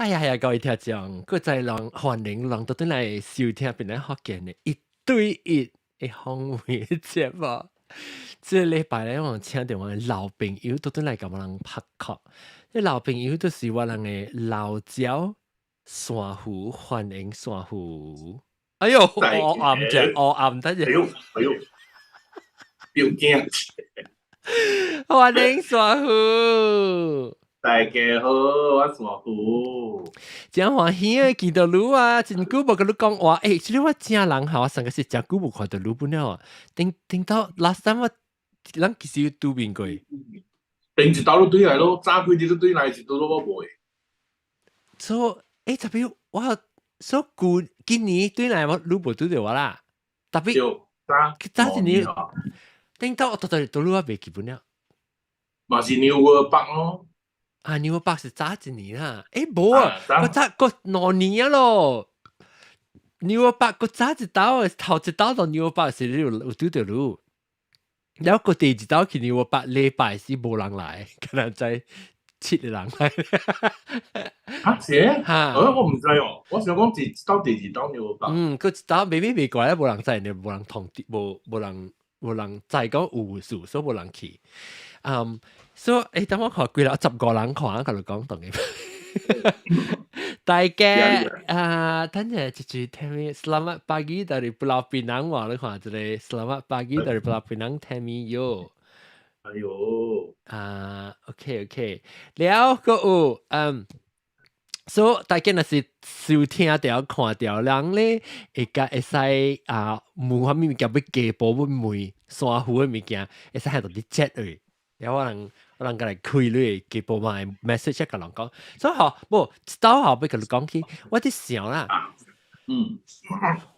哎呀呀，各位聽眾，閣再人歡迎人倒轉來收聽檳榔福建的一對一的訪問節目。這個禮拜咧，我請著我的老朋友倒轉來共我人拍殼。這老朋友就是我人的老鳥珊瑚，歡迎珊瑚。哎喲，烏暗者，烏暗得哎喲，哎喲，又驚。歡迎珊瑚。大家好，我珊瑚。真歡喜啊，見到你啊，真久無共你講話。欸，其實我正人吼，我上個是真久無看到你本了啊。頂頂到 last time 我，咱其實有拄面過。頂一道你對來咯，早幾日你對來是拄我無。所以，欸，特別我所以舊今年對來我你無拄著我啦。特別早早一年，頂到我到到到你我袂記本了。嘛是牛二八咯。啊，牛八是早一年啦，欸，無啊，我早過2年啊咯。牛八閣早一道，頭一道到牛八是你有拄著你，然後閣第二道去牛八禮拜是無人來，可能在七個人來。啊，是？哈，我毋知哦，我想講是到第二道牛八。嗯，閣一道未未未過來，無人知，無人通，無無人無人知講有事，所以無人去。嗯，所以欸，等我看幾啦，15個人看，共你講當嘅。大家啊，等下一句聽 Selamat pagi dari Pulau Pinang 話你看這個 Selamat pagi dari Pulau Pinang Tammy 喲。哎喲。啊，OK OK，了閣有，嗯，所以大家若是收聽著看著人咧，會共會使啊問啥物物件欲加補欲問珊瑚的物件，會使喺度佇 chat 位。然後我人共來開你加補嘛 message 共人講，所以吼，無一道後欲共你講起，我佇想啦，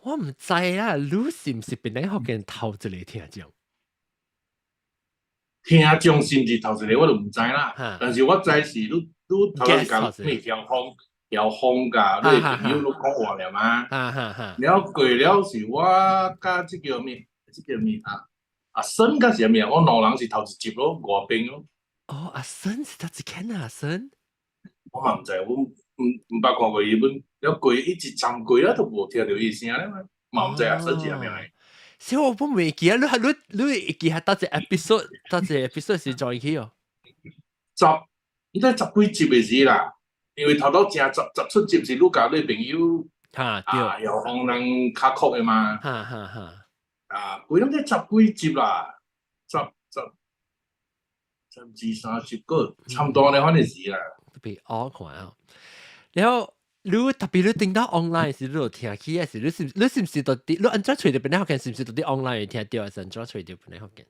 我毋知啦，你是毋是檳榔福建頭一個聽眾？聽眾是毋是頭一個我就毋知啦，但是我知是你你頭一講咩條風條風共你朋友攏講話了嘛？了過了是我佮這個咩？這個咩啊？阿森佮啥物啊？我兩人是頭一集咯，外邊咯。哦，阿森是頭一間啊，阿森。我嘛毋知，我毋捌看過伊本，了過一直站過了都無聽著伊聲了嘛，嘛毋知阿森是啥物來。所以我本袂記啊，你你你會記下佗一個 episode，佗一個 episode 是 join 去哦？十，應該十幾集的時啦，因為頭頭正十十出集是你共你朋友，哈對，啊，又予人較酷的嘛。哈哈哈。啊，規攏才十幾集啦，十十十二三十個，差毋多按呢款的時啦。特別我看啊，然後你特別你頂到 online 時，你有聽起，還是你是毋是到底你按怎揣著檳榔福建？是毋是到底 online 聽著，還是按怎揣著檳榔福建？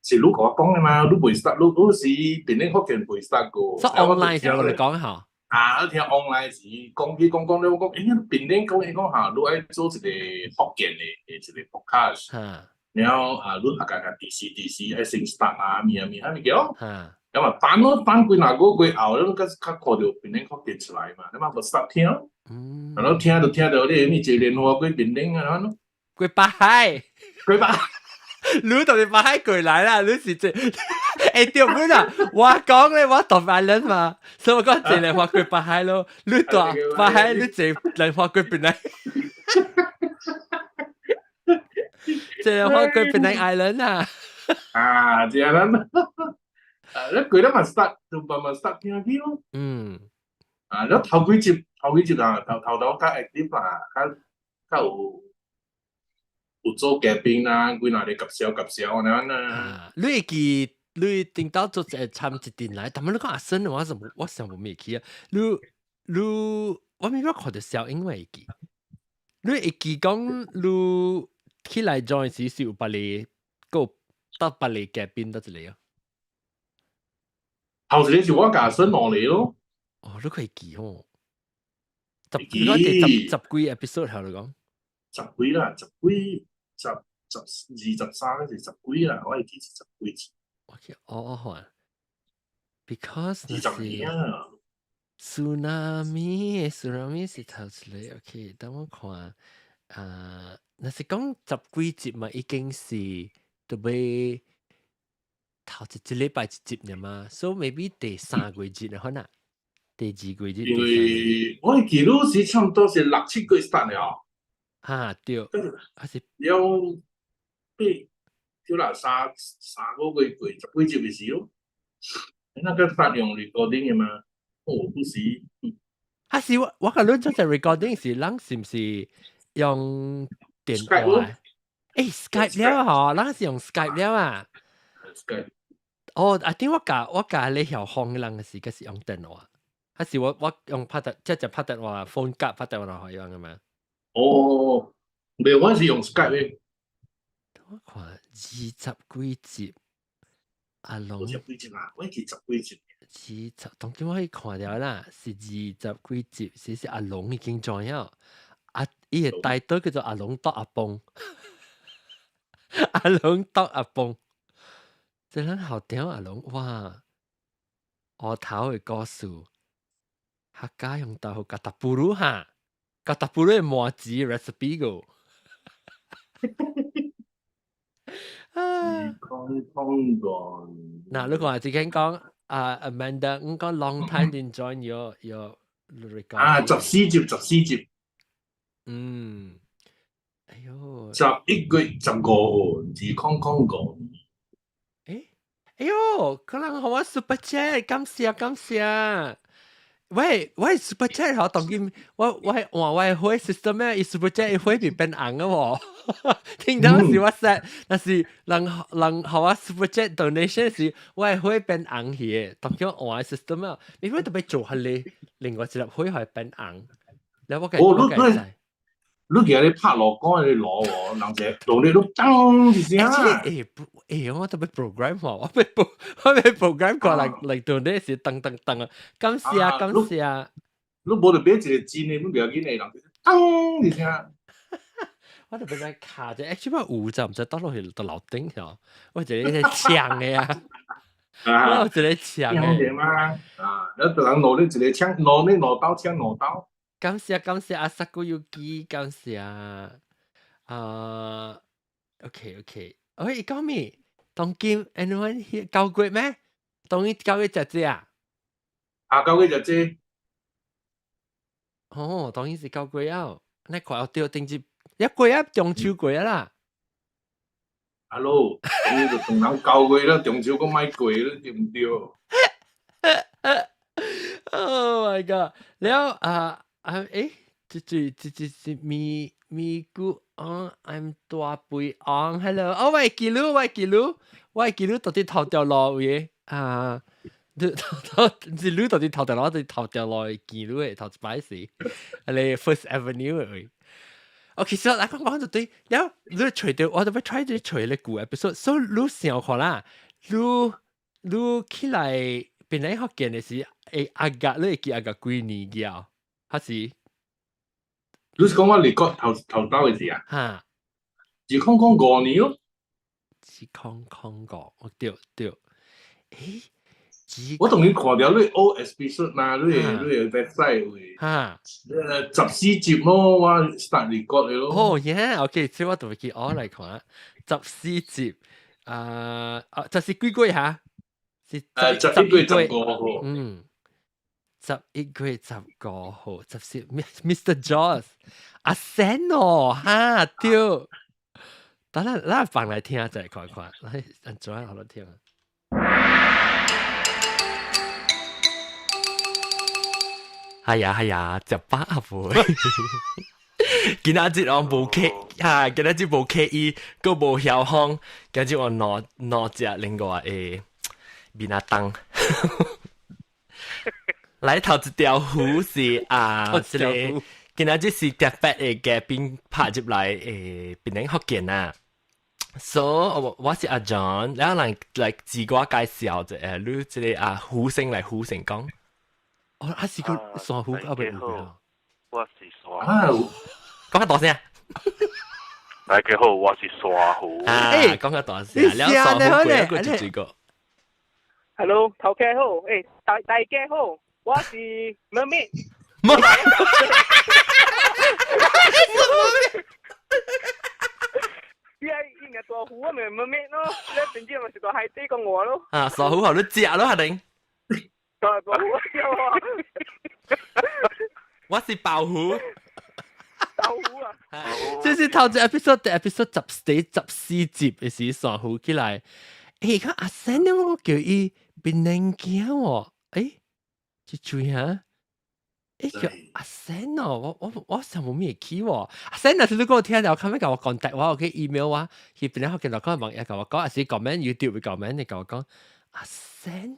是你共我講的嘛？你袂識，你你是檳榔福建袂識過。所以 online 時我來講吼。啊，你聽 online 時講起講講了，我講，欸，檳榔講伊講哈，你愛做一個福建的一個 podcast，然後啊，你啊共共支持支持，愛先 start 啊，物啊物啊物件。咁啊，等咯，等幾若個月後，你較較看著檳榔福建出來嘛，你嘛無 start 聽，然後聽就聽著你咩一個蓮花過檳榔啊，喏。過八海，過八，你到底八海過來啦？你是這，欸對不啦？我講咧，我蹛大人嘛，所以我講坐蓮花過八海咯。你蹛八海，你坐蓮花過檳榔。坐蓮花過檳榔 island 啊！啊，這樣啊，你過了嘛 start 就慢慢 start 聽去咯。啊，你頭幾集頭幾集啊，頭頭頭較 active 啦，較較有有做嘉賓啦，幾若咧夾笑夾笑按呢啊。你會記你頂到做一參一陣來，但係你講阿森，我是我想無未記啊。你你我咪捌看著小英會記，你會記講你起來 join 時是有別個閣到別個嘉賓佗一個啊？頭一個是我共阿森兩個咯。哦，你可以記吼。十，你講第十十幾 episode 頭嚟講？十幾啦，十幾十十二十三是十幾啦，我會記是十幾集。 OK，我看，because 20年啊。 Tsunami tsunami 是頭一個，OK，等我看，啊，若是講十幾集嘛，已經是都欲頭一一禮拜一集爾嘛，所以 maybe 第三幾集了可能。第二季日。因為我記錄是差不多是六七月 start 了。哈對，還是了八對啦，三個月過十幾集的時咯。那個 start 用 recording 的嘛？哦，不是。還是我個論做隻 recording 是，人是唔是用電話？誒，Skype 了嗬，咱是用 Skype 了啊。 Skype。哦，啊，點我教你曉風嘅人是，佢是用電話，還是我用拍電，即係拍電話 phone 夾拍電話可以用嘅嘛？哦，沒有，我是用 Skype 嘅。我看二十幾集，阿龍。二十幾集啊？我記十幾集。二十，當今我可以看到啦，是二十幾集，是阿龍已經 join 咗。啊，伊個大隊叫做阿龍多阿崩，阿龍多阿崩，這人好屌阿龍哇！烏頭的故事，客家用豆腐加達布魯哈，加達布魯的麻糍 recipe 個。啊！空個。嗱，你看之前講啊，Amanda，我講 long time didn't join your record。啊，14集，14集。嗯，哎喲，11月15號，2005。誒，哎喲，可能予我 super chat，感謝感謝。喂喂，super chat 嗬，當今我係換我係會 system 咩？伊 super chat 伊會變變紅嘅喎。聽到是我 set，但是人予我 super chat donation 時，我係會變紅去嘅。當今換 system 啊，你會特別做下咧，另外一粒會係變紅。你我計我計知。你今日拍鑼鼓，你攞喎，人者落你都噔一聲。誒誒，我特別 program 喎，我欲 program 過來來到呢時噔噔噔啊！感謝感謝。你無得買一個真的，你不要緊的，人噔一聲。我特別在卡者，actually 我有就毋知倒落去到樓頂嗬，我一個槍的啊，我有一個槍的嘛，啊，你人攞你一個槍，攞你攞刀槍攞刀。感謝感謝阿薩古有機，感謝啊，OK OK，喂，講咩？當今 anyone here 9月咩？當今9月食這啊？啊，9月食這。哦，當然是9月啊！你看對頂住一過啊，中秋過啊啦。 Hello，當然就同人9月啦，中秋閣莫過啦，對毋對？Oh my god！了啊啊誒，這咪咪姑昂，I'm 大肥昂，Hello，哦喂，記錄喂記錄，喂記錄到底頭條路位啊？頭是你到底頭條路，對頭條路記錄的頭一擺是，你 First Avenue 的位。OK，所以來講講就對，了你揣著，我特別 try 住揣你舊 episode，所以你想看啦，你起來檳榔福建的時，會阿甲你會記阿甲幾年了？還是？你是講我離國頭頭兜的時啊？哈，2005年咯。2005，哦對對，誒，我當然看著你 old episode 嘛，你的 website 位，哈，14集咯，我 start 離國的咯。哦，yeah，OK，所以我特別去我來看，十四集，啊啊，這是幾月哈？是11月15號。嗯，11月15號，14 Mr. Joss，阿 Sen 哦，哈對，等下咱放來聽再看看，來，按怎樣好來聽啊？係啊係啊，食飽啊未？今仔日我無客，哈，今仔日無客伊，閣無曉風，今日我攞攞隻另外的麵仔檔。來頭一條魚是啊，這個今仔日是特別的嘉賓拍入來誒，檳榔福建啊。所以我是阿 John，然後來自我介紹者，你這個啊胡生來胡生講。哦，啊是個珊瑚啊，未有。我是珊瑚。講較大聲。大家好，我是珊瑚。欸，講較大聲。了珊瑚過一個就這個。 Hello，頭家好，欸，大家好，我是 Mermaid。 Mermaid。你係應該大湖，我咪 Mermaid 咯，你平時咪是大海底講我咯。啊，珊瑚好你食咯，係定？大伯虎。我是白虎。豆腐啊！這是頭一 episode，第 episode 14，第14集嘅時珊瑚起來。看阿生咧，我叫伊檳榔囝喎。這嘴哈？叫阿生哦，我想無咩記喎。阿生若是你講聽到，後尾共我 contact 我，我去 email 我，去檳榔福建來講網頁共我講，還是 comment YouTube 會 comment 你共我講阿生。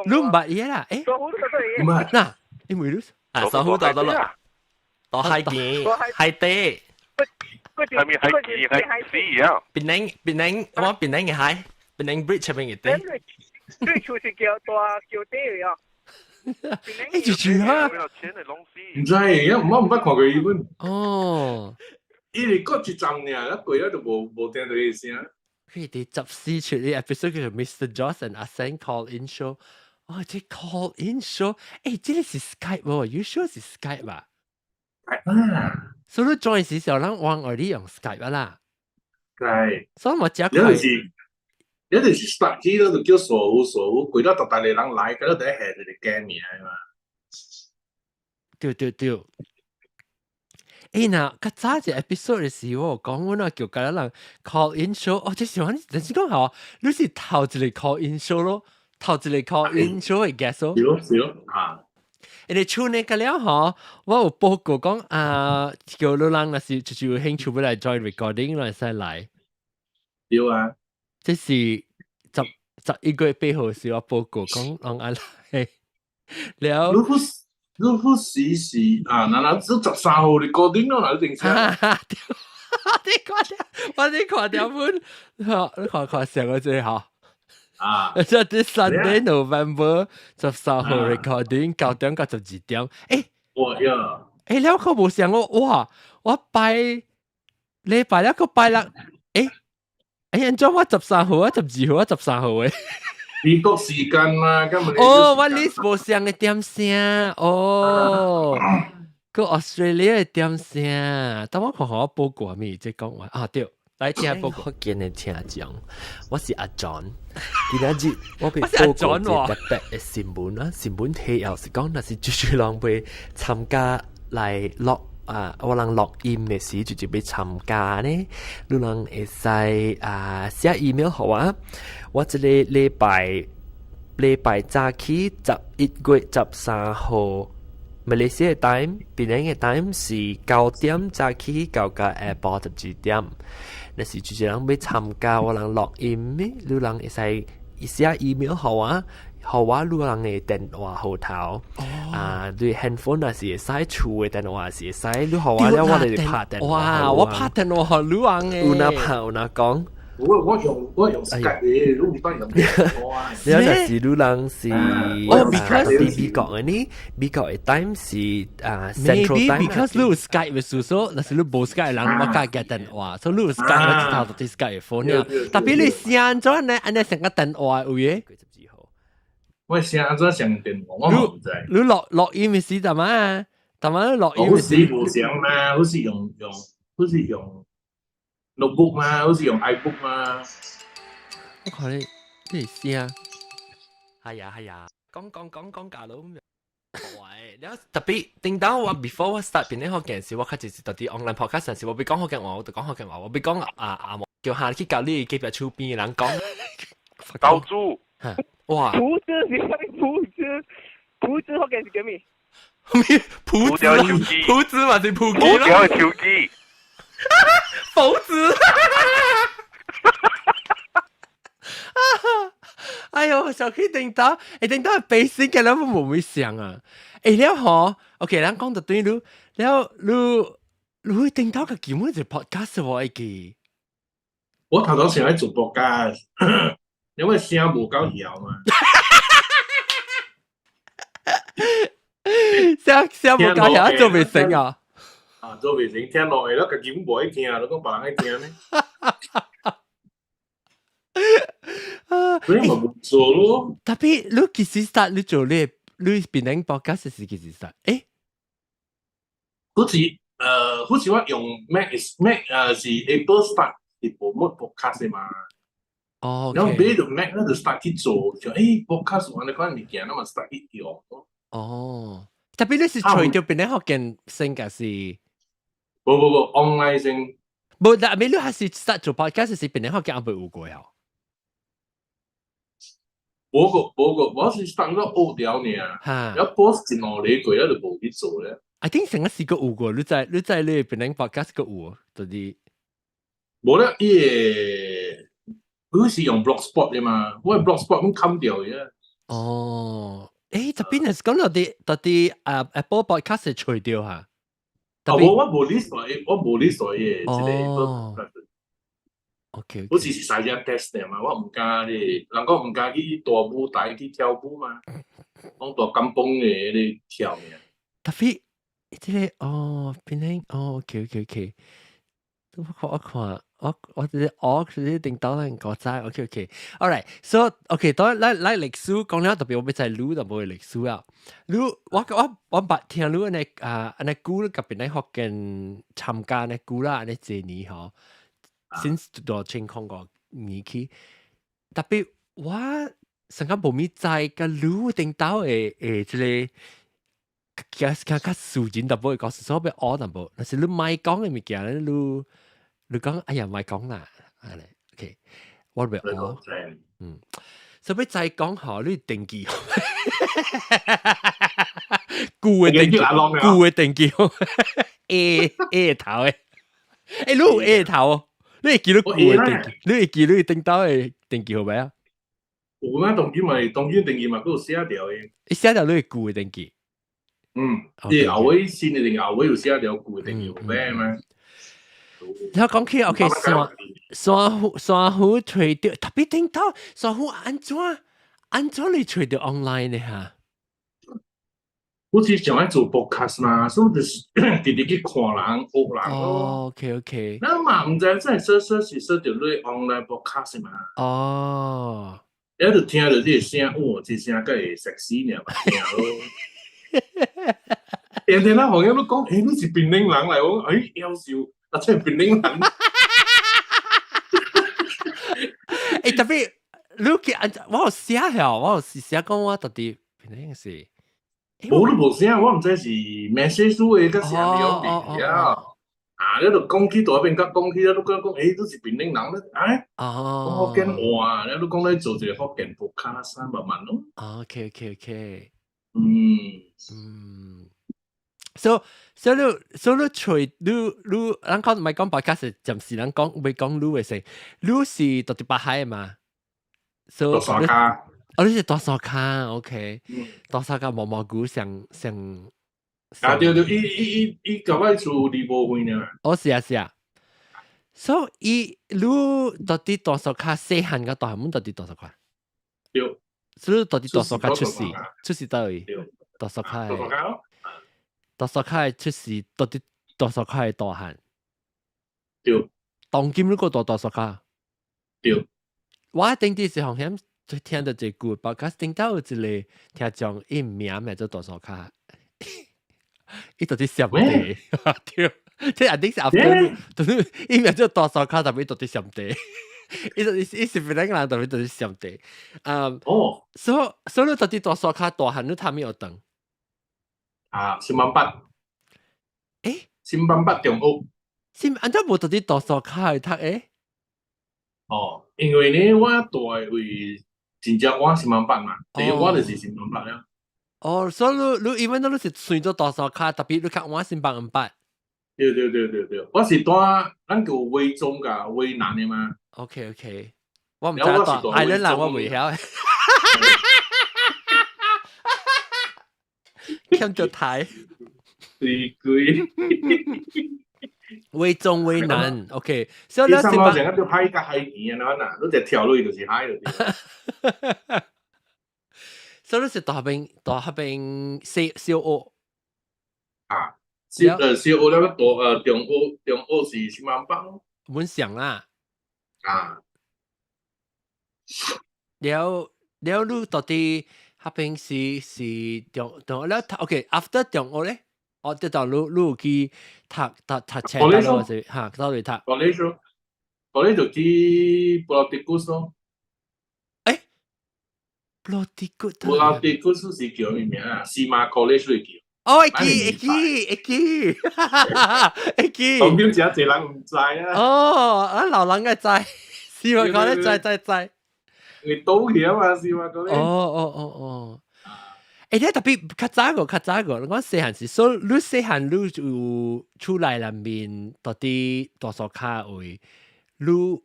你毋捌伊啦？唔係嗱，因為你啊，珊瑚到到啦，到海邊海底。係咪海基海死啊？檳榔檳榔，我檳榔嘅海，檳榔 bridge 入邊嘅底。最初是叫大叫底嘅啊。就住哈。毋知，因我毋捌看過伊本。哦。伊是過一站爾，啊過了就無聽到伊聲。佢哋14出啲 episode 叫做 Mr. Joss and 阿 Sen Call In Show。哦，這 call in show，這個是 Skype 喎，you sure 是 Skype 吧？啊。所以你 join 時時候，咱往外你用 Skype 啦。對。所以我食有陣時，有陣時 start 起都就叫傻烏傻烏，規了逐逐個人來，佮你佇下一個假名嘛。對對對。若較早一 episode 的時，我有講阮啊叫佮人 call in show，哦，這是我，但是講吼，你是頭一個 call in show 咯，頭一個 call in show 的 guest 咯。是咯是咯，啊。因為厝呢個了吼，我有報告講啊，叫你人若是就是有興趣欲來 join recording，會使來。對啊。這是11月8號時我報告講人愛來，了。你好時是啊，嗱嗱，只13號 recording 咯，嗱，定聲。我哋看掉，我哋看掉本，你看看上個最好。啊！即係 Sunday November 13號 recording 9點到12點。哇呀！了可無想我，哇！我拜禮拜一個拜六，安怎我十三號啊，12號啊，十三號誒。美國時間嘛，今日。哦，我 list 無相嘅點聲，哦，個 Australia 嘅點聲，等我看看我報告咪即講話啊對，來聽報告。福建嘅聽眾，我是阿 John。今仔日我欲報告一個特別嘅新聞啊！新聞提要是講，若是豬豬人欲參加來錄啊，我人錄音嘅時就就欲參加呢，你人會使啊寫 email 予我。我這個禮拜禮拜早起11月13號，馬來西亞 time，檳榔嘅 time 是9點早起到到下晡12點。若是就是人欲參加我人錄音呢，你人會使寫 email 予我，予我你人嘅電話號頭，啊，對 handphone 若是會使厝嘅電話是會使，你予我了，我就拍電話。哇！我拍電話予你人嘅。有哪拍有哪講。我用 Skype 嘅，你毋當用電話啊。你若是你人是，哦，because 佇美國嘅呢，美國嘅 time 是啊 Central Time。 Maybe because 你有 Skype 嘅數數，若是你無 Skype 人，我加嘅電話，所以你有 Skype 我一頭就佇 Skype 嘅 phone 了。特別你聲怎呢？按呢成個電話有嘅。我聲怎上電話，我嘛毋知。你錄音嘅時怎啊？怎啊錄音嘅時？無相嘛，我是用，我是用 notebook 嘛，我是用 iBook 嘛。我看你你是聲。係啊係啊，講講講講假佬咁樣。喂，了特別頂到我 before 我 start 變呢學件事，我開始是特別 online podcast 時，我欲講福建話，我就講福建話，我欲講啊啊，叫下去教你隔壁厝邊嘅人講。島主。哇！葡子是啥物葡子？葡子福建是啥物？葡子，葡子嘛是葡葡條的手機。猴子。哎呦，小 K 頂到，頂到係 basic 嘅，你無會想啊。了吼，OK，咱講到對你，了你你頂到個基本就 podcast 我會記。我頭頭想愛做 podcast，因為聲無夠曉嘛。聲無夠曉做袂成啊！啊，做袂成，聽落去咯，家己無愛聽，你講別人愛聽咩？所以咪無做咯。特別你幾時 start 你做你你變成 podcast 是幾時 start？好似我用 Mac 是 Mac 是 Apple start 是無乜 podcast 嘛。哦，然後買就 Mac 咧就 start 去做，就podcast 按呢款物件，那麼 start 去用。哦，特別你是揣著檳城福建先抑是？無無無，online 先。無，但係你還是 start 做 podcast 是檳城福建猶未有過哦。無個無個，我是 start 咗學了爾，然後 post 一兩禮拜，就無去做咧。 I think 成個試過有過，你知你檳城 podcast 個有，就是無咧，伊個佢是用 Blogspot 的嘛，我 Blogspot 攏砍掉嘅。哦，特別係講到底啊 Apple Podcast 係除掉嚇？啊，我無 list 我無 list 嘅，這個。哦。OK。我只是使只 test 的嘛，我毋敢咧，人講毋敢去大舞台去跳舞嘛，講大甘榜的咧跳爾。特別這個哦，檳城哦，OK。我看我這個我是頂到咱國際，OK，Alright，so OK，當咱咱歷史講了，特別我欲知你就無歷史啊。你我捌聽你按呢啊按呢久，佮檳城福建參加呢久啦，按呢濟年吼，since 2005年起，特別我上較無物知佮你頂到的的這個。較較較私人淡薄會講，所以欲學淡薄。若是你莫講的物件，你講，哎呀，莫講啦，按呢，OK，我欲學，所以再講吼，你登記，舊的登記，舊的登記，A A 頭的，你有 A 頭，你會記得舊的登記，你會記你頂到的登記號碼啊？有啊，當今嘛，當今登記嘛，閣有寫掉的。伊寫掉你舊的登記。嗯，伊後尾新的定後尾有寫掉舊的登記號碼嘛？然後講起 OK，山虎揣著，特別頂到山虎按怎你揣著 online 的哈？我是想愛做 podcast 嘛，所以就是直直去看人學人咯。哦，OK OK。咱嘛毋知這說說是說著你 online podcast 嘛。哦。一就聽著這個聲，哇，這聲敢會 sexy 爾嘛聽咯。人哋那朋友都講，你是檳城人來，我講，夭壽，啊，這檳城人。特別你去按，我有寫了，我有寫講我到底檳城是。無你無寫，我毋知是 message 的佮啥物樣啊。啊，你就講起大邊甲講起，你講講，你是檳城人咧，哎，講福建話，你講咧做一個福建 podcast 慢慢咯。 OK。嗯。So 你揣你，咱講毋係講 podcast，暫時咱講未講你的先，你是住佇北海的嘛？ So 大沙跤。哦，你是大沙跤，OK。大沙跤毛毛菇上上。啊對對，伊伊伊伊共我厝離無遠爾。哦，是啊是啊。所以你住佇大沙跤細漢佮大漢，住佇大沙跤。對。所以住佇大沙跤出世，出世佗位？大沙跤。大沙跤。大沙跤出世，住佇大沙跤大漢。對。當今你閣住大沙跤。對。我頂底是好像聽著一句，podcast 頂到有一個聽眾，伊名名做大沙跤，伊住佇暹地，對，這一定是 after，就是伊名做大沙跤，特別住佇暹地，伊就伊是檳城人，特別住佇暹地，哦，所以你住佇大沙跤大漢，你讀啥物學堂？啊，新萬八，新萬八中學，新按怎無住佇大沙跤讀誒？哦，因為呢，我住的位真正我新萬八嘛，第一我就是新萬八了。哦，所以你因為你是算做大沙跤，特別你較晚新萬八。對對對對對，我是住咱叫威中佮威南的嘛。 OK，我毋知住，愛人人我袂曉。欠著台。對對。威中威南，OK。所以你上網上叫海佮海邊啊，那你一跳落去就是海了。所以你是大邊小小學。啊，小學了大中學，中學是新萬八咯。阮上啦。啊。了了，你到底彼邊是中了，OK，after 中學咧？哦，這到你有去讀冊到落是哈，佗位讀？ College，college 就去 Pulau Tikus 咯。Pulau Tikus。 Pulau Tikus 是叫咩名啊？司馬 College 會叫。哦，會記會記會記，會記。當今真濟人毋知啊。哦，啊老人個知，司馬 College 知知知。你倒去啊嘛，司馬 College。哦哦哦哦。欸，你特別較早個較早個，我細漢時，所以你細漢你有厝內內面到底大蘇跤位，你有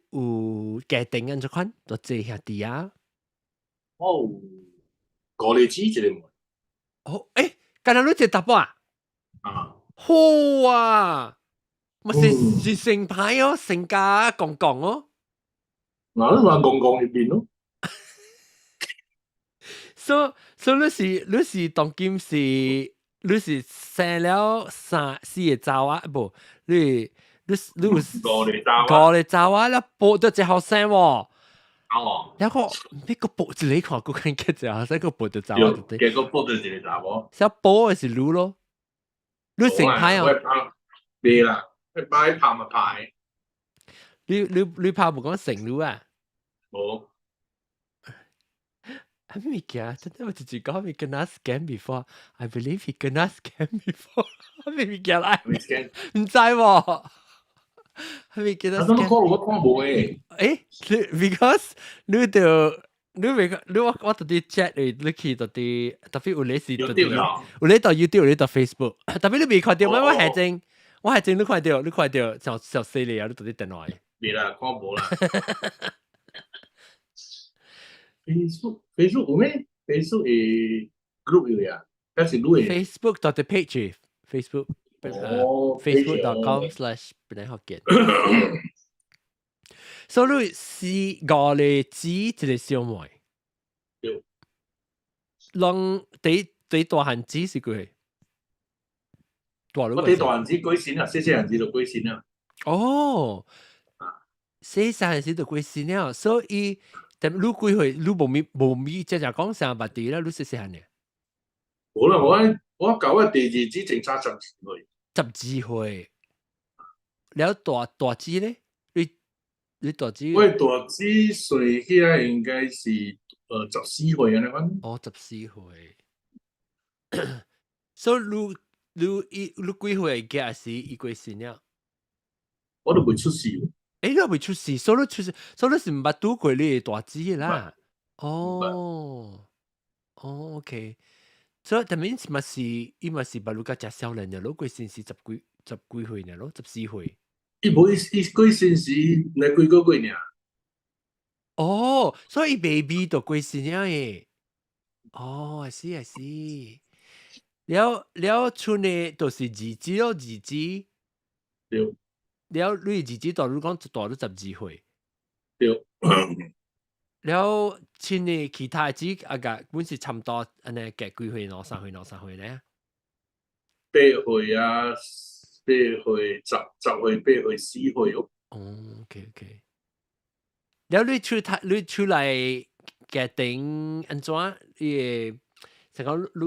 家庭按怎款，都濟兄弟啊？我有五個姊一個妹。哦，欸，敢若你一個查埔啊？啊。好啊，嘛是是成牌哦，成家公公哦。嗱，你話公公入邊咯。所以你是當今是你是生了三四個查某仔，無你你你有五個查五個查某仔了，抱著一後生喎。哦。然後你閣抱一个看，閣看見一個後生，閣抱著查某對。結果抱著一個查某。小抱的是你咯，你成牌哦。未啦，我擺拍嘛拍。你你拍無講成你啊？無。啥物件？真的我直接講，he kena scam before. I believe he kena scam before. 啥物件來？毋知喎。啥物件？啊，怎麼看我看無誒？欸，because 你就你未你我我佇 chat 你去佇特別有咧是佇有咧到 YouTube 有咧到 Facebook，特別你未看著咩？我係正我係正你看著你看著就就犀利啊！你佇電話。未啦，看無啦。Facebook Facebook 有咩？Facebook 的 group 有呀，還是你的 Facebook dot the page Facebook 哦 Facebook.com/penanghokkien。所以你是五個姊一個小妹。對。攏第第大漢姊是幾歲？大我第大漢姊過身啦，細細漢姊就過身啦。哦，細細漢時就過身了，所以。但你幾歲？你無咪無咪，即係講啥捌佇啦？你細細漢呢？無啦，我我甲我第二姊前差12歲。 12歲，了大大姊咧？你你大姊？我大姊算起來應該是14歲按呢款。哦，十四歲。所以你你伊你幾歲會時伊過身了？我都未出世。欸，你未出世，所以你出世，所以你是毋捌拄過你的大姊啦。哦，哦，OK。所以 that means 嘛是伊嘛是捌你較誠少年的咯，過身是十幾歲爾咯，14歲。伊無伊伊過身時來幾個月爾。哦，所以 baby 就過身了誒。哦，I see I see。了了，賰的就是二姊咯，二姊。對。了，你二姊大你講大你12歲。對。了，親的其他姊啊個本是差毋多按呢隔幾歲，兩三歲，兩三歲咧。八歲啊，八歲，10歲，八歲，4歲哦。哦，OK OK。了，你出他，你出來家庭按怎？你會是講你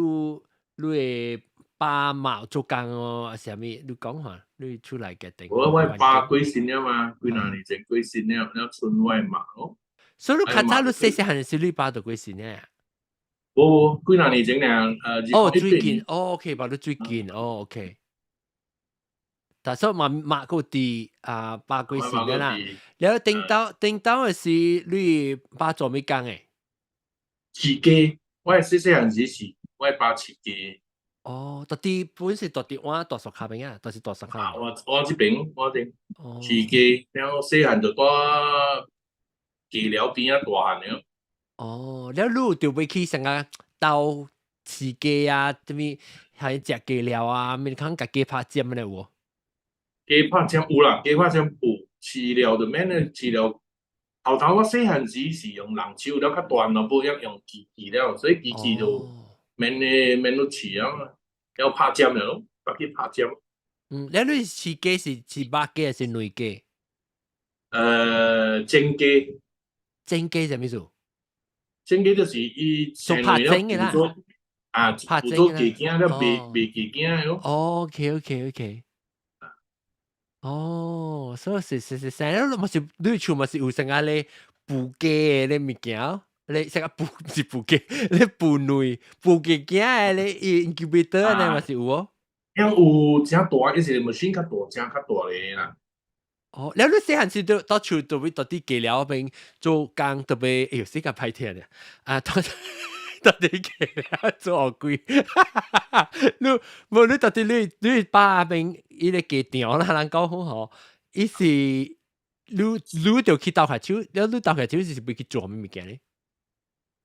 你的爸媽做工哦，還是啥物？你講下，你出來家庭。我爸過身了嘛，幾若年前過身了，了賰我媽哦。所以你較早你細細漢時，你爸就過身了。無無，幾若年前爾，哦，最近，哦，OK，爸你最近，哦，OK。但是嘛媽閣佇啊，爸過身了啦。了頂到頂到的是你爸做咩工的？飼雞，我細細漢時是我爸飼雞。哦，佇佇本是佇佇往大樹跤邊啊，就是大樹跤。我我這邊我這飼雞，了細漢就蹛雞寮邊仔大漢了。哦，了你有著欲去啥個鬥飼雞啊？啥物還食雞料啊？免通共雞拍針的有無？雞拍針有啦，雞拍針有，飼料就免咧飼料。頭頭我細漢時是用人手了較大漢無曉用機器了，所以機器就免咧免去飼啊嘛，要拍針了咯，別去拍針。嗯，了你飼雞是飼肉雞還是卵雞？蒸雞。蒸雞啥物意思？蒸雞就是伊做拍蒸的啦。啊，拍做雞囝了賣賣雞囝的咯。 OK。哦，所以是是是，生了嘛是你厝嘛是有啥個咧孵雞的咧物件，你成個孵是孵雞，你孵卵孵雞囝的，你 incubator 呢嘛是有哦。因有誠大，伊是 machine 較大，誠較大个啦。哦，了你細漢時都到厝都會到佇雞寮邊做工，特別哎喲，死較歹聽咧。啊，到到底雞寮做學鬼？你無你到底你爸邊伊個雞場啦，人講好吼，伊是你就去鬥下手，了你鬥下手是欲去做啥物物件咧？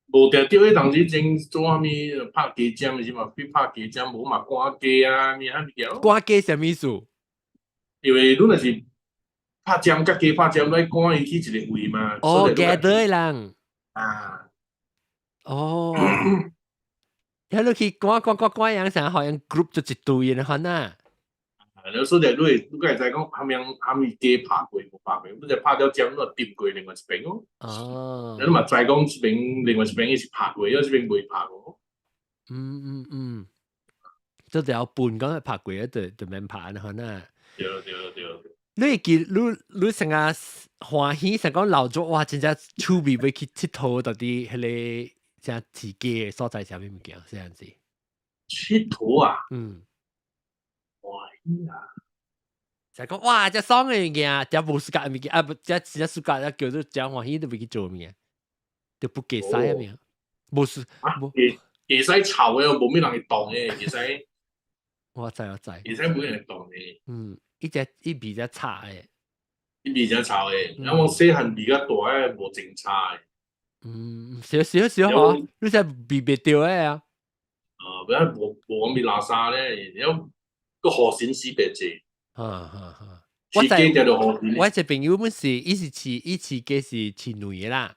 無定著彼當時前做啥物拍雞針是嘛？去拍雞針，無嘛趕雞啊，物啥物件。趕雞啥物意思？因為你若是拍針，佮雞拍針，愛趕伊去一個位嘛。哦，gather 的人。啊。哦。遐你去趕趕趕趕樣啥，好像 group 就一堆的款啊。啊，所以你會你會知講，啥物啥物雞拍過無拍過，你就拍了針，你就點過另外一邊哦。哦。你嘛知講這邊另外一邊伊是拍過，抑這邊未拍過。嗯嗯嗯，就了半講拍過，就免拍的款啊。對對對。你會記你成日歡喜，成講老早哇，真正趣味欲去𨑨迌到底彼個正飼雞的所在啥物物件，這樣子。𨑨迌啊？嗯。歡喜啊！就講哇，這爽的物件，這無 suka 的物件啊，不，這真正 suka，這叫做真歡喜，都欲去做物件，就不計使啊物，無事。無。會使臭的，無咩人會動的，會使。我知我知。會使無人會動的。嗯，伊隻伊味才臭的。伊味才臭的，啊，我細漢味較大的無清炒的。嗯，少少少嗬，你才味袂著的啊。啊，不要無無講味垃圾咧，然後個河鮮死白濟。哈哈哈。我知，我一個朋友本是，伊是飼，伊飼雞是飼卵的啦，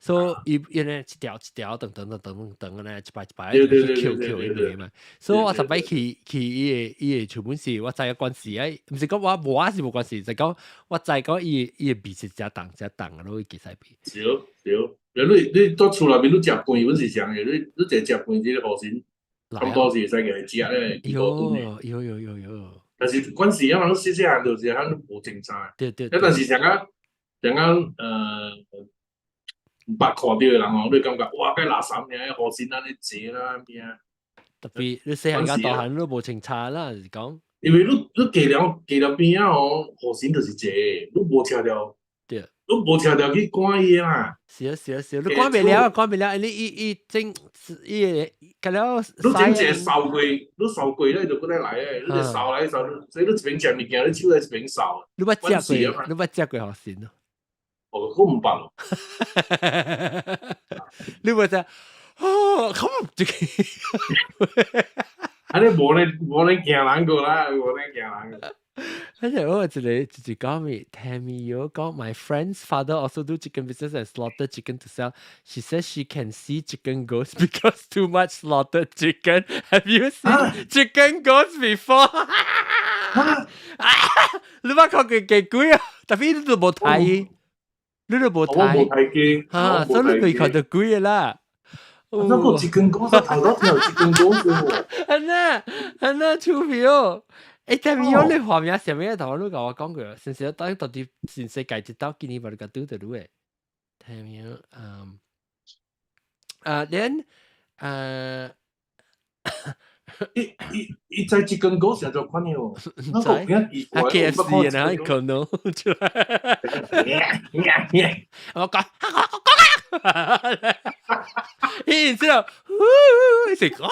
所以伊伊咧一條一條長長長長長咧，一擺一擺去抾抾伊卵嘛。所以我十擺去伊個厝本是，我知影關係啊，毋是講我無我是無關係，就講我知講伊個味是誠重誠重的，攏會使味。對對，你佇厝內面你食飯阮是啥的，你一食飯這個河鮮，差不多是會使共伊食咧。喲喲喲喲喲。但是關係啊嘛，你細細漢就是較無清楚。對對。但是像講像講毋捌看著的人哦，你感覺哇，該垃圾爾，河鮮按呢濟啦物啊。特別你細漢佮大漢你無清楚啦，就是講。因為你雞寮邊仔哦，河鮮就是濟，你無車著。對。你無車著去趕伊啦。是啊是啊是啊，你趕袂了，趕袂了，你伊伊整伊會，佮了。你整一個掃過，你掃過咧就閣再來誒，你掃來掃，所以你一邊食物件，你手來一邊掃。你捌食過？你捌食過河鮮咯？哦，我毋捌咯。你捌食？哦，咁這個。啊！你無咧無咧驚人過啦，無咧驚人。而且我一個就是講咩，Tammy 有講，my friend's father also do chicken business and slaughter chicken to sell. She says she can see chicken ghosts because too much slaughtered chicken. Have you seen chicken ghosts before? 你捌看過雞鬼啊？特別你都無睇，你都無睇。我無睇過。嚇，所以你未看到鬼啦。那個 chicken ghost 頭頭聽 chicken ghost 喎。係啊係啊，出名哦。欸，但係我你畫面啥物頭，你共我講過，先是當到底全世界一道今年把你個拄著你的，聽名，嗯，啊，連，伊伊伊在這根狗成做款哦，那個比較奇怪，KFC 然後可能出來，我講，我講啊，然之後，一直講。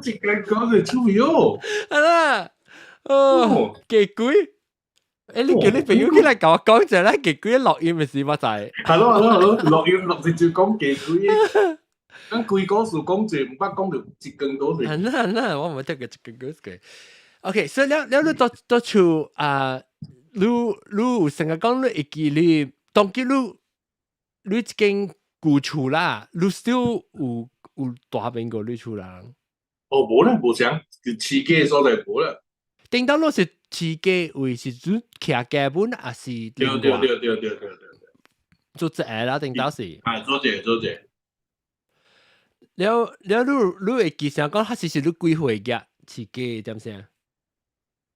一根狗就出名哦，係啦，哦，雞鬼，欸，你叫你朋友起來共我講一下，咱雞鬼錄音的時我知。係咯係咯係咯，錄音錄直接講雞鬼，咱規故事講者，毋捌講著一根狗事。係啦係啦，我毋捌聽過一根故事過。OK，所以了了你到到厝啊，你有成日講你會記你，當今你這間舊厝啦，你 still 有蹛邊過你厝人？哦，無咧，無啥，就飼雞的所在無啦。頂到攏是飼雞位是指徛家本，還是？對對對對對對對。做一個啦，頂到是。啊，做一個做一個。了了，你會記啥講？彼時是你幾歲額飼雞點聲？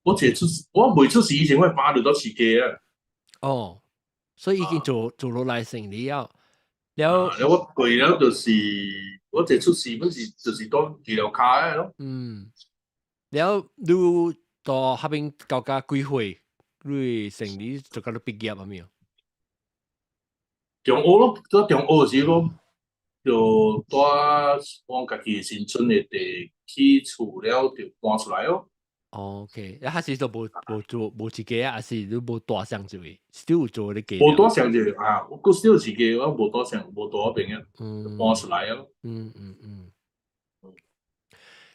我這出我未出事以前，我爸就都飼雞啊。哦，所以已經做落來生理了。了，了我過了就是我這出事，本是就是當治療卡的咯。嗯，了你到彼邊到甲幾歲？你生理就到你畢業啊沒有？中學咯，做中學時我就蹛往家己新村的地起厝了，就搬出來咯。 OK，啊，彼時都無做無一個啊，還是你無蹛上一位，still 有做咧個？無蹛上一個啊，我閣 still 一個，我無蹛上，無蹛彼邊啊，搬出來啊。嗯嗯嗯。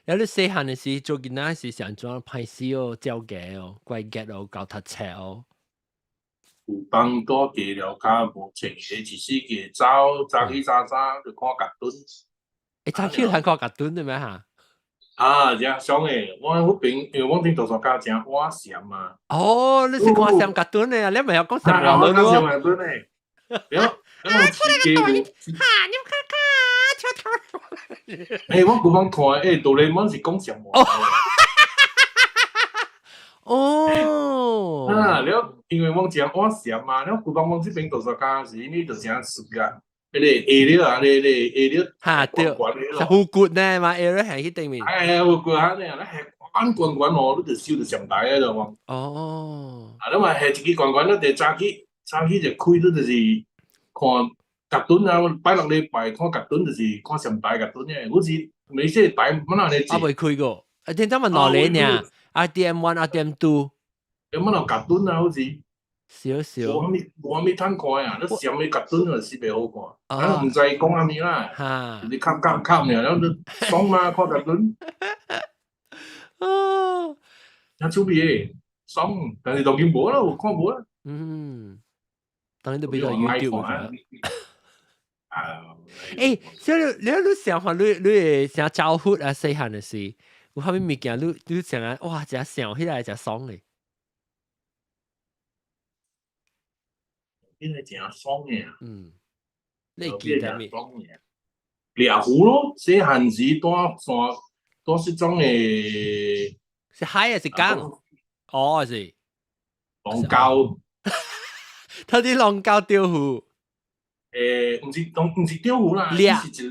了你細漢的時做囡仔時是按怎歹勢哦，照家哦，乖傑哦，𠢕讀冊哦。有當蹛街了較無穿鞋，一時個走早起早早就看卡通。欸，早起通看卡通的咩哈？啊，誠爽的，我彼邊因為阮頂圖書館誠晚閃嘛。哦，你是看閃卡通的啊？你咪曉講閃話咯？我講閃卡通的。了，我飼雞哈，你們看看，跳跳。欸，我舊擺看，欸，哆啦 A 夢是講閃話。哦。啊，了，因為阮誠晚閃嘛，了舊擺阮這邊圖書館時，你就誠熟啊。彼個下了啊，咧咧下了，哈對，是護骨呢嘛，下了喺彼頂面。哎，護骨啊，咧，係懸懸懸哦，你就收著上台啊，就講。哦。啊，你嘛下一支懸懸，你就早起早起就開，你就是看卡通啊，拜六禮拜看卡通就是看上台卡通的，好似每次台乜那咧。啊，未開過，啊，聽講嘛兩年爾，RTM 1、RTM 2。有乜那卡通啊？好似。少少。無啥物無啥物通看啊！你閃的卡通就是袂好看，啊，毋知講啥物啦，就是卡卡卡爾，了你爽嘛看卡通。哦，誠趣味的，爽，但是當今無啦，有看無啦。嗯，當然都比較 YouTube 啊。欸，所以你想看你會啥招呼啊？細漢的時，有啥物物件你想啊？哇，誠想彼個誠爽的。彼個誠爽的啊！嗯，你會記得未？獵魚咯，細漢時蹛山蹛這種的，是海還是江？哦，是龍溝。他佇龍溝釣魚。欸，毋是當毋是釣魚啦，獵是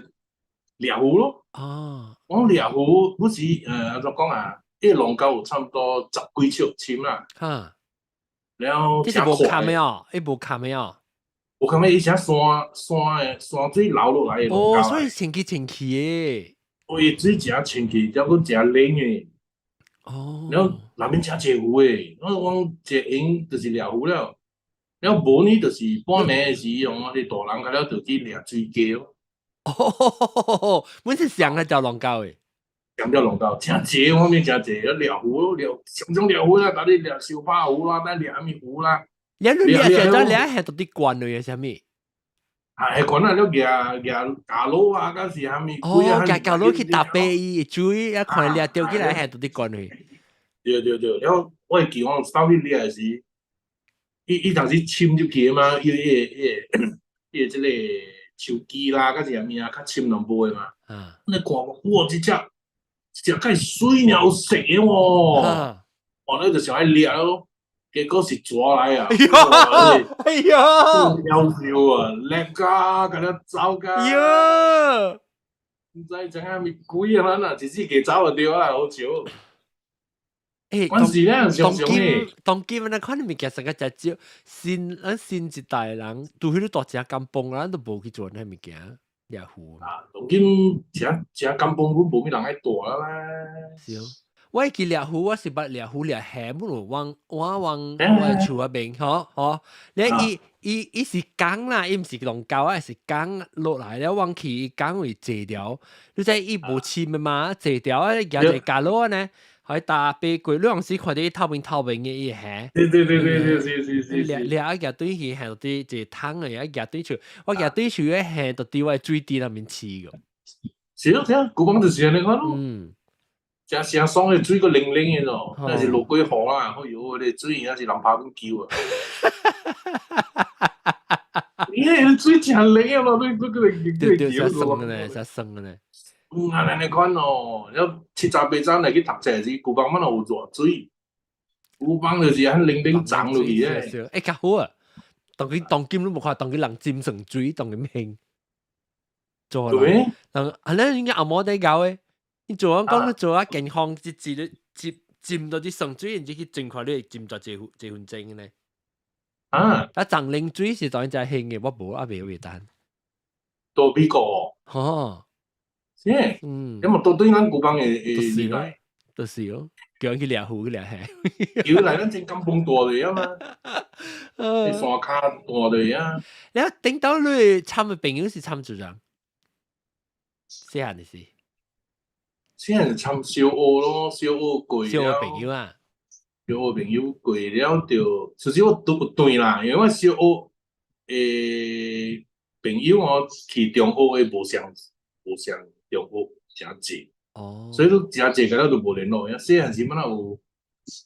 一獵魚咯。哦，我獵魚，嗰時按怎講啊？彼個龍溝有差不多十幾尺深啦。哈。了，這是無坎的哦，伊無坎的哦。無坎的，伊是山山的山水流落來的。哦，所以清氣清氣的。哦，伊水誠清氣，了閣誠冷的。哦。了內面誠濟魚的，我講一閒就是獵魚了。了無呢，就是半暝的時，我哋大人較了就去掠水雞咯。哦，阮是上個條龍溝的。上條龍溝，誠濟方面誠濟，掠魚掠上種掠魚啦，逐日掠燒巴魚啦，咱掠啥物魚啦。你掠掠咗掠係到底慣了啥物？啊，係慣啊，了舉舉架滷啊，敢是啥物？哦，舉架滷去搭白伊水，啊，看掠釣起來係到底慣去。對對對，了我會記我走去掠時，伊當時深入去嘛，伊伊伊伊這個樹枝啦，敢是啥物啊，較深攏無的嘛。啊！你看哇，這隻。這隻介水爾有色的喎，哦，你就想愛掠咯，結果是蛇來啊！哎喲，哎喲，夭壽啊，掠甲，共你走甲，喲，毋知怎樣物鬼啊，咱啊，一世界走就對啊，好笑。欸，關事咧，常常當今當今那款物件實個誠少，新咱新一代人，除非你蹛一個甘榜，咱都無去做那物件。獵魚啊，當今誠誠甘榜，阮無物人愛蹛啦。是哦，我會記獵魚，我是捌獵魚獵蝦，不如往我往我厝彼邊，吼吼，你伊伊伊是江啦，伊毋是龍溝啊，是江落來了，往去江位坐條，你知伊無深的嘛，坐條啊，舉一個架滷呢，予伊搭爬過，你當時看著伊透明透明的伊蝦。對對對對對，是是是。掠掠啊，舉對去下到底一個桶的啊，舉對樹，我舉對樹的蝦就佇我的水池內面飼個。是咯，聽古講就是按呢款咯。嗯。誠誠爽的水閣冷冷的咯，那是落過雨啦，哎喲，那個水也是人拍緊球啊。因為水誠冷的咯，你閣對對，誠爽的呢，誠爽的呢。嗯，按呢款哦，了七早八早來去讀冊時，舊房滿有熱水。古幫就是很冷冷長落去嘅。欸，較好啊！當佢當今都無看，當佢人浸成水，當佢興做對。人係咧，應該阿媽在教嘅。你做講講你做啊健康，一一日浸浸到啲成水，然之去浸看你會浸咗這分鐘咧。啊！啊，長冷水是當然真興嘅，我無啊，未未單。到美國。哦。是。因為都對咱古幫的的年代。就是咯，叫人去掠魚去掠蝦。叫來咱真金風大的啊嘛，你山跤大的啊。你頂到你參的朋友是參做啥？細漢的時。細漢是參小學咯，小學過了。小學朋友啊。小學朋友過了就，其實我都有斷啦，因為我小學的朋友哦，去中學的無相無相中學誠濟。哦，所以都誠濟個了就無聯絡。細漢時滿有，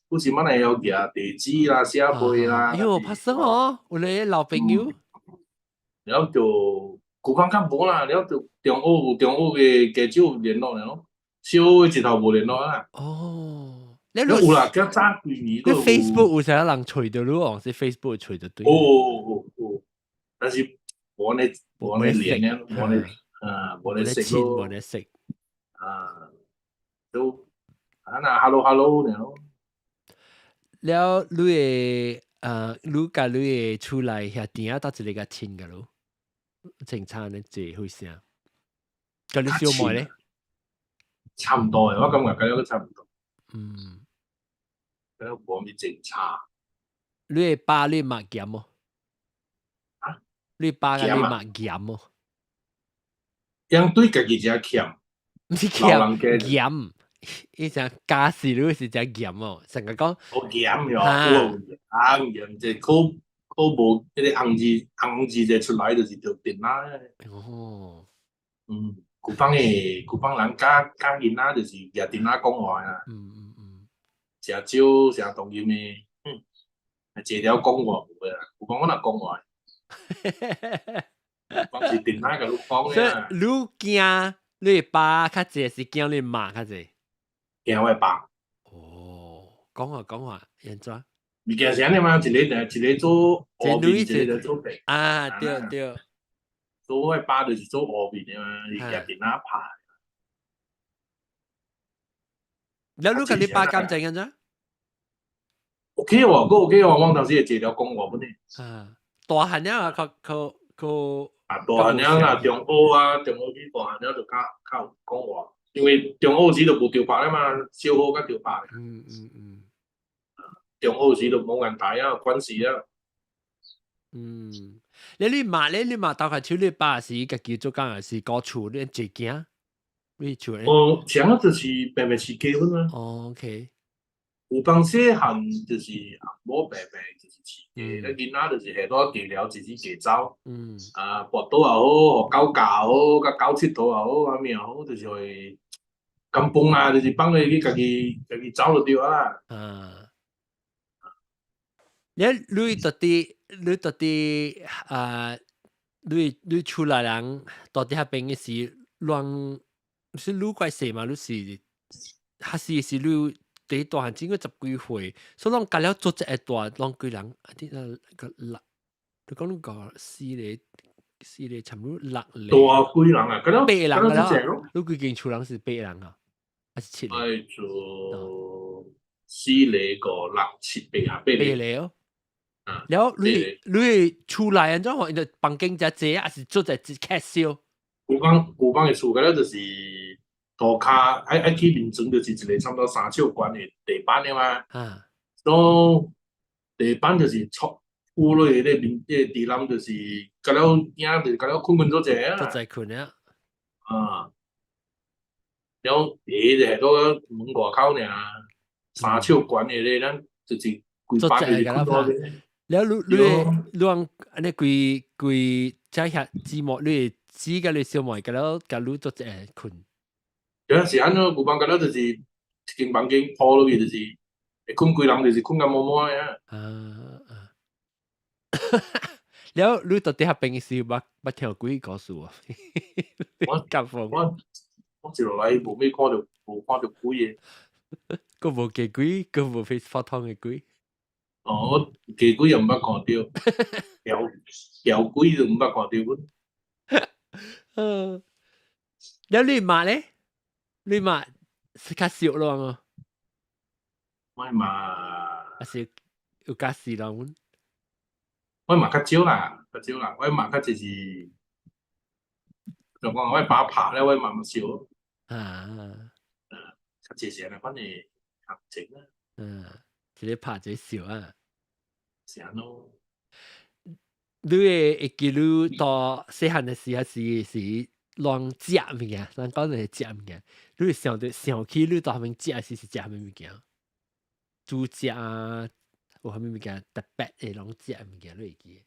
有時滿會曉寄地址啦、寫批啦。哎喲，拍算哦，有咧老朋友。了就舊講較無啦，了就中學有中學的加少聯絡了，小學的一頭無聯絡啦。哦，你有啦，較早幾年。你 Facebook 有啥人揣著你哦？是 Facebook 揣著對。哦哦哦，但是無呢無呢連咧，無呢啊，無呢識咯，無呢識。啊，都啊那 hello hello 了。了，你的你佮你的厝內兄弟仔，佗一个較親个咯？正常咧，這回事。佮你小妹咧？差唔多嘅，我感覺佮你都差唔多。佮無咩正差。你的爸你媽嚴無？啊？你爸佮你媽嚴無？𪜶對家己誠欠。毋是欠嚴，伊成家事你是誠嚴哦，成日講。好嚴喲，啊嚴，這考考無彼個紅字紅字就出來就是著電啦。哦，舊幫的舊幫人教教囡仔就是舉電話講話啊。誠少誠當今的，坐了講話無啦，有講我若講話，講是電話共你講所以你驚你爸較濟，是驚你媽較濟？驚我爸。哦，講話講話，按怎？物件是按呢嘛，一个一个做烏面，一个做白。啊，對對。做我爸就是做烏面的嘛，伊舉電話拍。了，你佮你爸感情按怎？OK 喎，閣 OK 喎，我當時會坐了講話本呢。啊，大漢了啊，較較較。啊，大漢了啊，中學啊，中學去大漢了就較較有講話，因為中學時就無著拍了嘛，小學才著拍。中學時就無問題啊，關係啊。嗯，你你媽咧，你媽鬥下手，你爸是家己做工，還是顧厝你濟囝？你厝咧？哦，像就是白白飼雞嘛。哦，OK。有當細漢就是阿某白白就是飼雞，咱囡仔就是下晝雞寮自己雞走。啊，跋倒也好，予狗咬也好，共狗𨑨迌也好，啥物也好，就是會甘放啊，就是放予去家己家己走就對啊。啊。你你到底你到底啊？你你厝內人到底彼邊的是亂是愈怪細嘛？你是還是是你第大漢經過十幾歲，所以攏共了做這個大，攏幾人啊？啲啊個六，你講你個四个四个差不多六個。大幾人啊？八人啦，你規間厝人是八人啊？還是七個？愛做四个五六七八啊，八個。八个哦。了你你厝內按怎樣？𪜶房間誠濟，還是做在一較小？舊房舊房的厝，敢若就是塗跤愛愛起眠床，就是一个差不多3尺懸的地板的嘛。所以地板就是戳鋪落去咧面，彼个地籠就是共了囝就是共了睏睏做者啊。都在睏啊。啊。了下就系到門外口爾，3尺懸的咧，咱就是規班就是睏到咧。了你你你講按呢規規這遐姊妹，你姊佮你小妹共了共你做一个睏。有陣時按怎舊房共了就是一間房間鋪落去，就是會睏幾人，就是睏甲滿滿的啊。啊啊！了你到底彼邊時捌捌聽過幾個故事啊？我夾縫我我一路來無咩看著，無看著鬼的。閣無雞鬼，閣無 face 發湯的鬼。哦，我雞鬼又毋捌看著，枵枵鬼都毋捌看著阮。嗯，了你媽咧？你媽是較少咯啊？我嘛，還是有較細咯？我嘛較少啦，較少啦。我嘛較就是，就講我爸拍咧，我嘛嘛少。啊，較濟是按呢款的行情啊。嗯，一个拍一个笑啊。是按怎？你會會記你到細漢的時還是是亂食物件？咱講的是食物件，你會想著想起你到彼邊食時是食啥物物件？煮食啊，有啥物物件特別會攏食物件，你會記？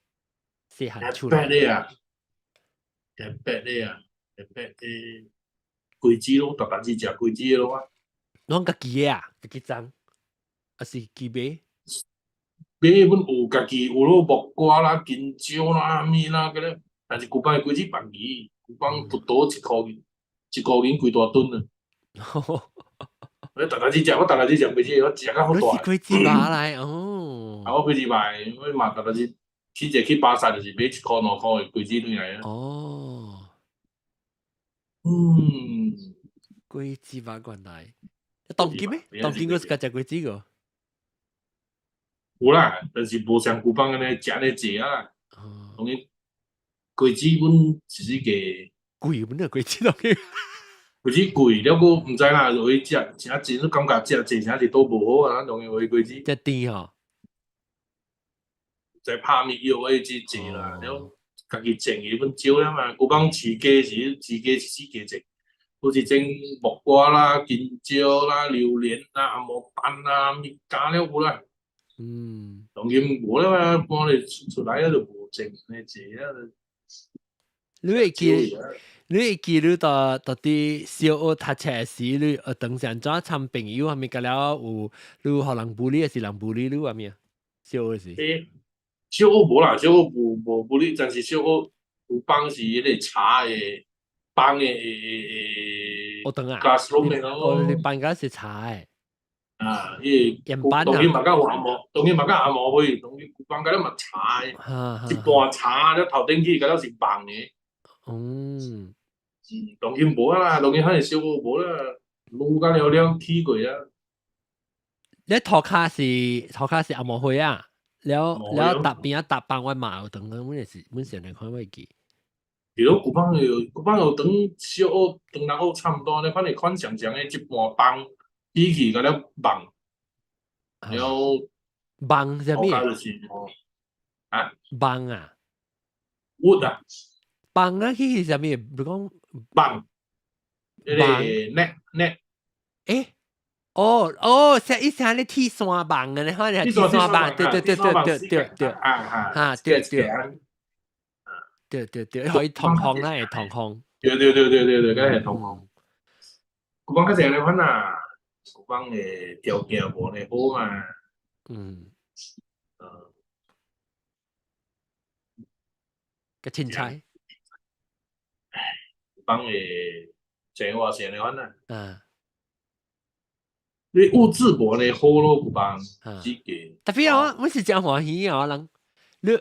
細漢出來。特別的啊，特別的啊，特別的，果子攏逐逐日食果子咯啊。攏家己的啊，家己種，還是自己買？買阮有家己有囉木瓜啦、香蕉啦、物啦，個咧，但是舊擺果子便宜，舊擺葡萄一箍銀，一箍銀幾大噸啊！我逐逐日食，我逐逐日食果子，我食甲好大。你是果子肉來哦。啊，我果子肉，我嘛逐逐日去一去巴剎就是買一箍兩箍的果子轉來啊。哦。果子肉原來，當今咩？當今閣是較食果子個？有啦，但是無像舊擺按呢食咧濟啊。當然，果子阮是一個貴，阮個果子當然。果子貴了，閣毋知啦，有去食，誠濟，你感覺食濟誠濟都無好啊。當然有果子。遮甜吼。在拍蜜藥的這濟啦，了家己種的阮少了嘛。舊擺飼雞是飼雞是四家種，好似種木瓜啦、香蕉啦、榴蓮啦、紅毛丹啦，物件了有啦。當然無了嘛，搬咧出來了就無種呢濟啊。你會記？你會記你到到佇小學讀冊時，你學堂是按怎參朋友，還咪甲了有你予人 bully 還是人 bully 你啥物啊？小學時。欸，小學無啦，小學無無 bully，但是小學有幫是彼個查的幫的學堂啊，classroom 的咯。你班間是查的。啊，伊個當然嘛較有紅毛，當然嘛較紅毛灰，當然舊班甲了嘛柴的，一半柴了頭頂去，甲了是網的。當今無啊啦，當今反正小學無啦，擼甲了了起過啊。你塗跤是紅毛灰啊？了了搭邊仔搭班我嘛有當，阮是阮是來看會記。比如舊班有舊班有當小學當中學差毋多，你反正款上上的一半幫起去甲了網，然後網啥物？啊？網啊？轆啊？網啊？去是啥物？比如講網，彼個 net net。欸？哦哦，像以前咧鐵線網的，你看鐵線網，對對對對對對對，啊啊對對，對對對，可以通風啦，會通風。對對對對對對，該會通風。舊班較濟按呢款啊，舊班的條件無呢好嘛。較凊彩。舊班的生活是按呢款啊。你物質無呢好咯，舊班，只個。特別我我是誠歡喜啊，人你。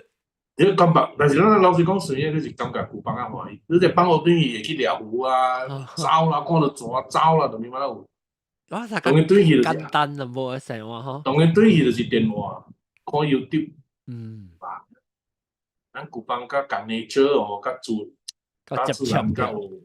你感覺，但是咱老實講，啥物你是感覺舊班較歡喜。你這放學轉去會去掠魚啊，走啦，看著蛇走啦，就物嘛有。我啥當然轉去就是簡單啦，無生活吼。當然轉去就是電話，看 YouTube。咱舊班較共 nature 哦，較自較自然較有。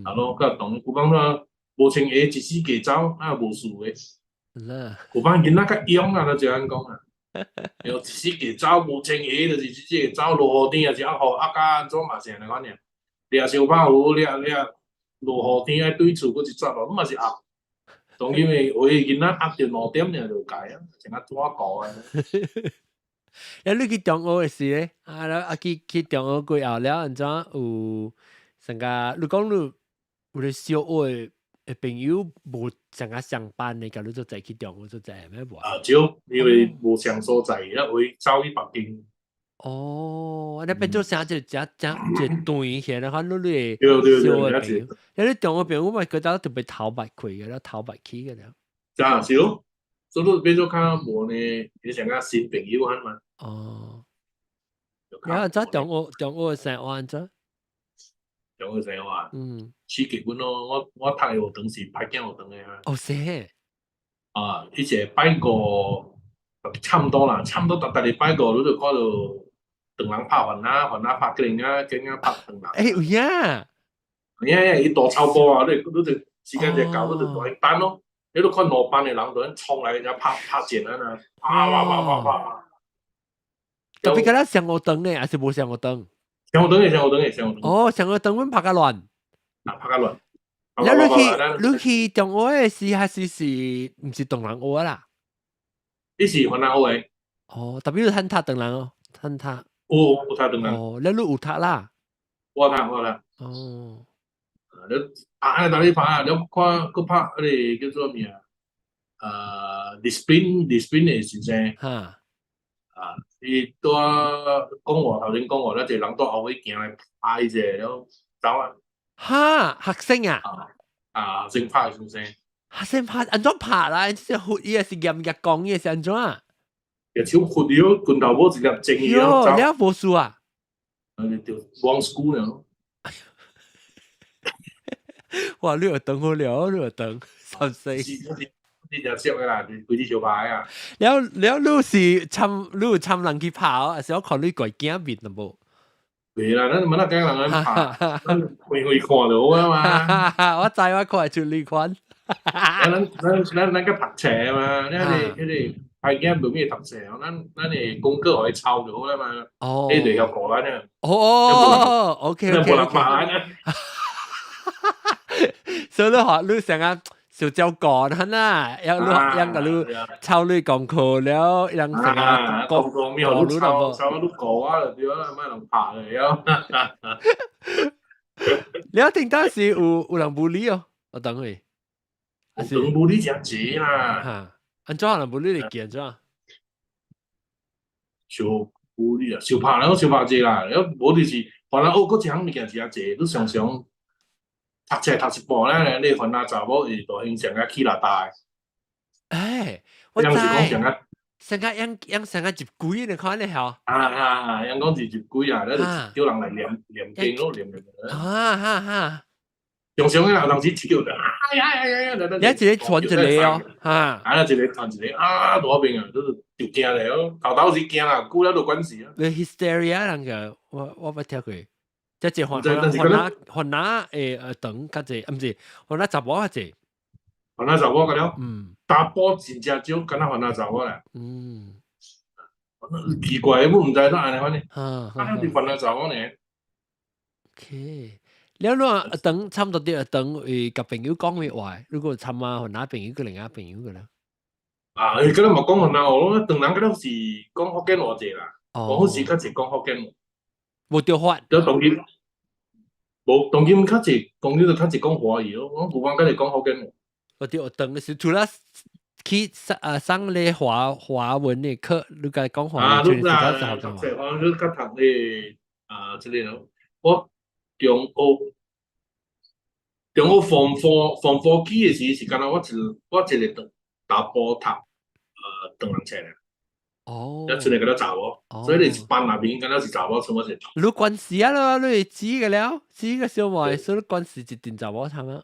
啊咯，較當舊班啦，無穿鞋一四季走，啊無事的。舊班囡仔較勇啊，就按講啊。對，一四季走無穿鞋，就是一四季走落雨天，也是壓雨壓甲按怎嘛是按呢款爾。掠相拍雨，掠掠落雨天愛對厝閣一撮落，嘛是壓。當今的有的囡仔壓著2點爾就解啊，成啊紙糊啊。啊，你去中學的時咧，啊，啊去中學過後了，按怎有成個？你講你有咧小學的朋友無成個相班的，共你做齊去中學做齊咩無？啊，少，因為無相所在，啊，會走去別間。哦，你變做啥？就誠誠一斷起來，反正你對對對，小學朋友，你中學朋友我嘛覺得特別頭目開個了，頭目起個了。啊，是咯，所以變做較無呢，你像個新朋友咁嘛。哦。然後怎中學生活按怎？中學生活啊？嗯。刺激阮咯，我讀的學堂是歹囝學堂的啊。哦，是。啊，彼個拜五差毋多啦，差毋多逐逐禮拜五，你就看到唐人拍番仔，番仔拍吉林仔，吉林仔拍唐人。欸，有影？有影，伊大草埔啊，你就時間就到，你就大班咯。你都看兩班的人就衝來，人拍拍戰啊，啪啪啪啪啪。特別敢若雙學堂呢，還是無雙學堂？雙學堂的，雙學堂的，雙學堂。哦，雙學堂阮拍較亂。啊，拍較亂。了你去中學的時，還是毋是唐人學啦？你是番仔學的。哦，特別你通讀唐人哦，通讀。有讀唐人。哦，了你有讀啦？我讀我讀。哦。你拍啊，逐日拍啊，你看閣拍彼个叫做咩啊？Discipline 的時陣。啊，伊拄仔講話頭先講話，咱一個人蹛後尾行來拍伊一下，了走啊。哈，學生啊？啊，學生拍先生。學生拍按怎拍啦？這是伊也是嚴格講，伊是按怎啊？隻手拂了，拳頭拇一粒正伊了喲，了無事啊？啊，就 wrong school 了。哇！你學堂好了，你學堂三四。你就識嘅啦，規支小牌啊。了了，你是參你有參人去拍，還是我看你怪驚面淡薄？袂啦，咱毋捌驚人來拍，咱開開看就好啊嘛。我知我看會出你款。咱較讀冊嘛，咱個彼個歹囝無咩讀冊，咱的功課予伊抄就好啦嘛。哦。彼就曉顧咱啊。哦，OK OK。無人拍咱啊。所以你學你成日小照顧啦，要你讓個你抄你功課了，讓成日講講咩好你抄抄你顧啊就對啦，莫人拍了。了頂當時有人 bully 哦，我等佢。人 bully 誠濟啦。哈，按怎人 bully 你見怎？小 bully 啊，相拍了相拍濟啦，了無就是番仔學閣一項物件真濟，你常常讀冊讀一半咧，你番仔查某會大興上個起來大。欸，我知。成個樣樣成個入鬼你看你吼。啊啊，樣講是入鬼啊，咱就叫人來念念經咯，念念。啊哈哈。常常嘅人當時叫就哎呀呀呀呀！你一個傳一個哦，哈。啊，一個傳一個啊，大邊啊，都就驚咧哦，頭頭是驚啦，久了就慣勢啊。你 hysteria 人個，我捌聽過。這這番番仔番仔長較濟，毋是番仔查某較濟。番仔查某個了，查埔真正少，敢若番仔查某啦。奇怪，我毋知怎按呢款呢。啊，是番仔查某呢。 OK，了你等差毋多啲等會共朋友講話，如果參啊番仔朋友個另外朋友個啦。啊，伊敢若嘛講番仔話咯，唐人敢若是講福建話濟啦，我好似較濟講福建話。無著法。就當今，無當今較濟，當今就較濟講華語咯，我有講較濟講福建話。我佇學堂時，除了去上啊上咧華文的課，你共講華啊，語，你啊，讀冊，我你較讀咧啊，這個咯，我中學 form four 起的時，是敢若我一個查埔讀唐人冊咧。哦。一出來敢若查某，所以你班內面敢若是查某，剩我一個。你關事啊咯，你會知個了，知個小妹，所以你關事一定查某參啊。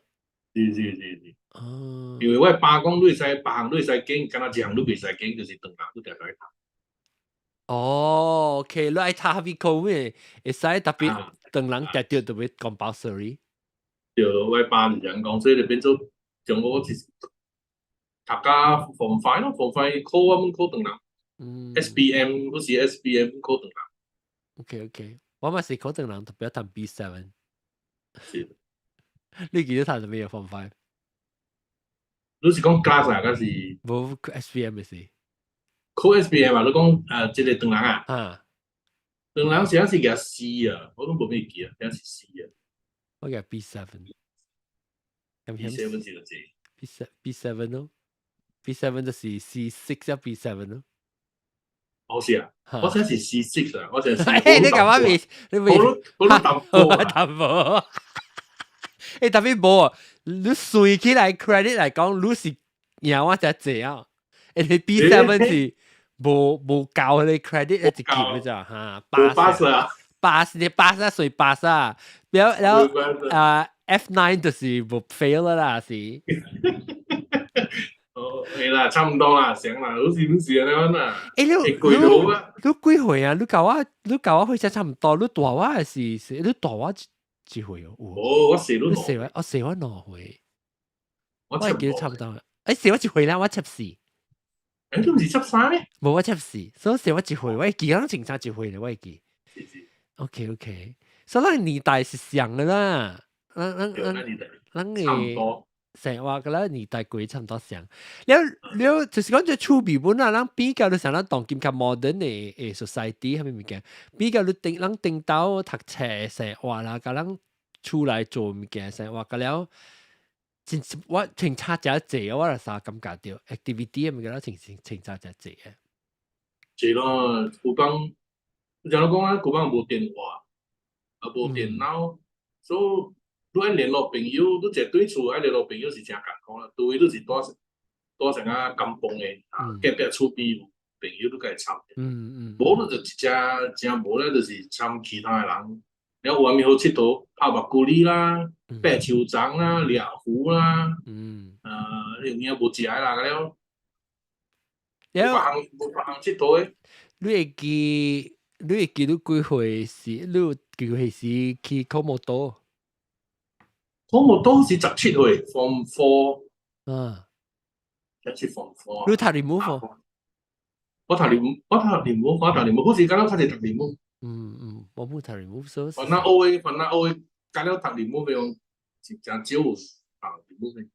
是是是是。哦。因為我爸講，你會使別項，你會使揀，敢若一項你袂使揀，就是唐人，你定愛讀。哦，OK，你愛讀彼科咩？會使特別唐人定著特別 compulsory。對，我爸是這樣講，所以就變做像我是讀甲 form five 咯，form five 考我們考唐人。SPM 不是 SPM 考唐人。 OK，我嘛是考唐人，特別讀 B7。是。你記得讀啥物啊？Form five？你是講 class 啊，還是？無 SPM 的是。考 SPM 啊？你講這個唐人啊？啊。唐人是是舉 C 啊，我攏無咩記啊，應是 C 啊。我舉 B7。 B7 是個字。 B7 咯，B7 就是 C6 啊，B7 咯。好是啊，我想是 C6 啊，我想。你幹嘛未？你未？我都淡薄。淡薄。欸，特別無，你算起來 credit 來講，你是贏我才濟啊！欸，B7 是無夠彼个 credit 一級嘅咋嚇，pass 啊，pass 你 pass 啊，隨 pass 啊，了了啊 F9 就是無 fail 啦是。哦，係啦，差唔多啦，成啦，好似唔是咁樣啦。欸，你你幾歲啊？你佮我歲數差唔多，你大我還是你大我幾歲哦？哦，我細你細我，我細我2歲。我記得差唔多。欸，細我一歲啦，我74。欸，你毋是73咩？無，我74，所以細我一歲，我會記攏清楚一歲咧，我會記。OK OK，所以咱年代是像的啦，咱咱咱咱的生活佮咱年代過差唔多像。了了，就是講這趣味本啊，咱比較就像咱當今較 modern 的的 society 啥物物件，比較你頂咱頂兜讀冊生活啦，佮咱出來做物件生活，佮了。真我清差誠濟，我就啥感覺著 activity 物件，清清清差誠濟嘅。是咯，舊班，像你講啊，舊班無電話，啊無電腦，所以你愛聯絡朋友，你坐對厝愛聯絡朋友是誠艱苦啦，除非你是蹛蹛啥個甘榜的，啊隔壁厝邊有朋友，你共伊參。無你就一隻誠無咧，就是參其他的人。了有啥物好𨑨迌，拍目龜哩啦，爬樹叢啦，掠魚啦，有影無食的啦，了。無別項無別項𨑨迌的。你會記？你會記你幾歲時？你有幾歲時去考摩托？考摩托是17歲，Form Four。17 Form Four。你讀 remove？我讀 remove，我讀 remove，我讀 remove，好似敢若較濟讀 remove。嗯嗯，我無讀 remove 所以。反正學的，反正學的，敢了讀 remove 用是誠少有讀 remove 的。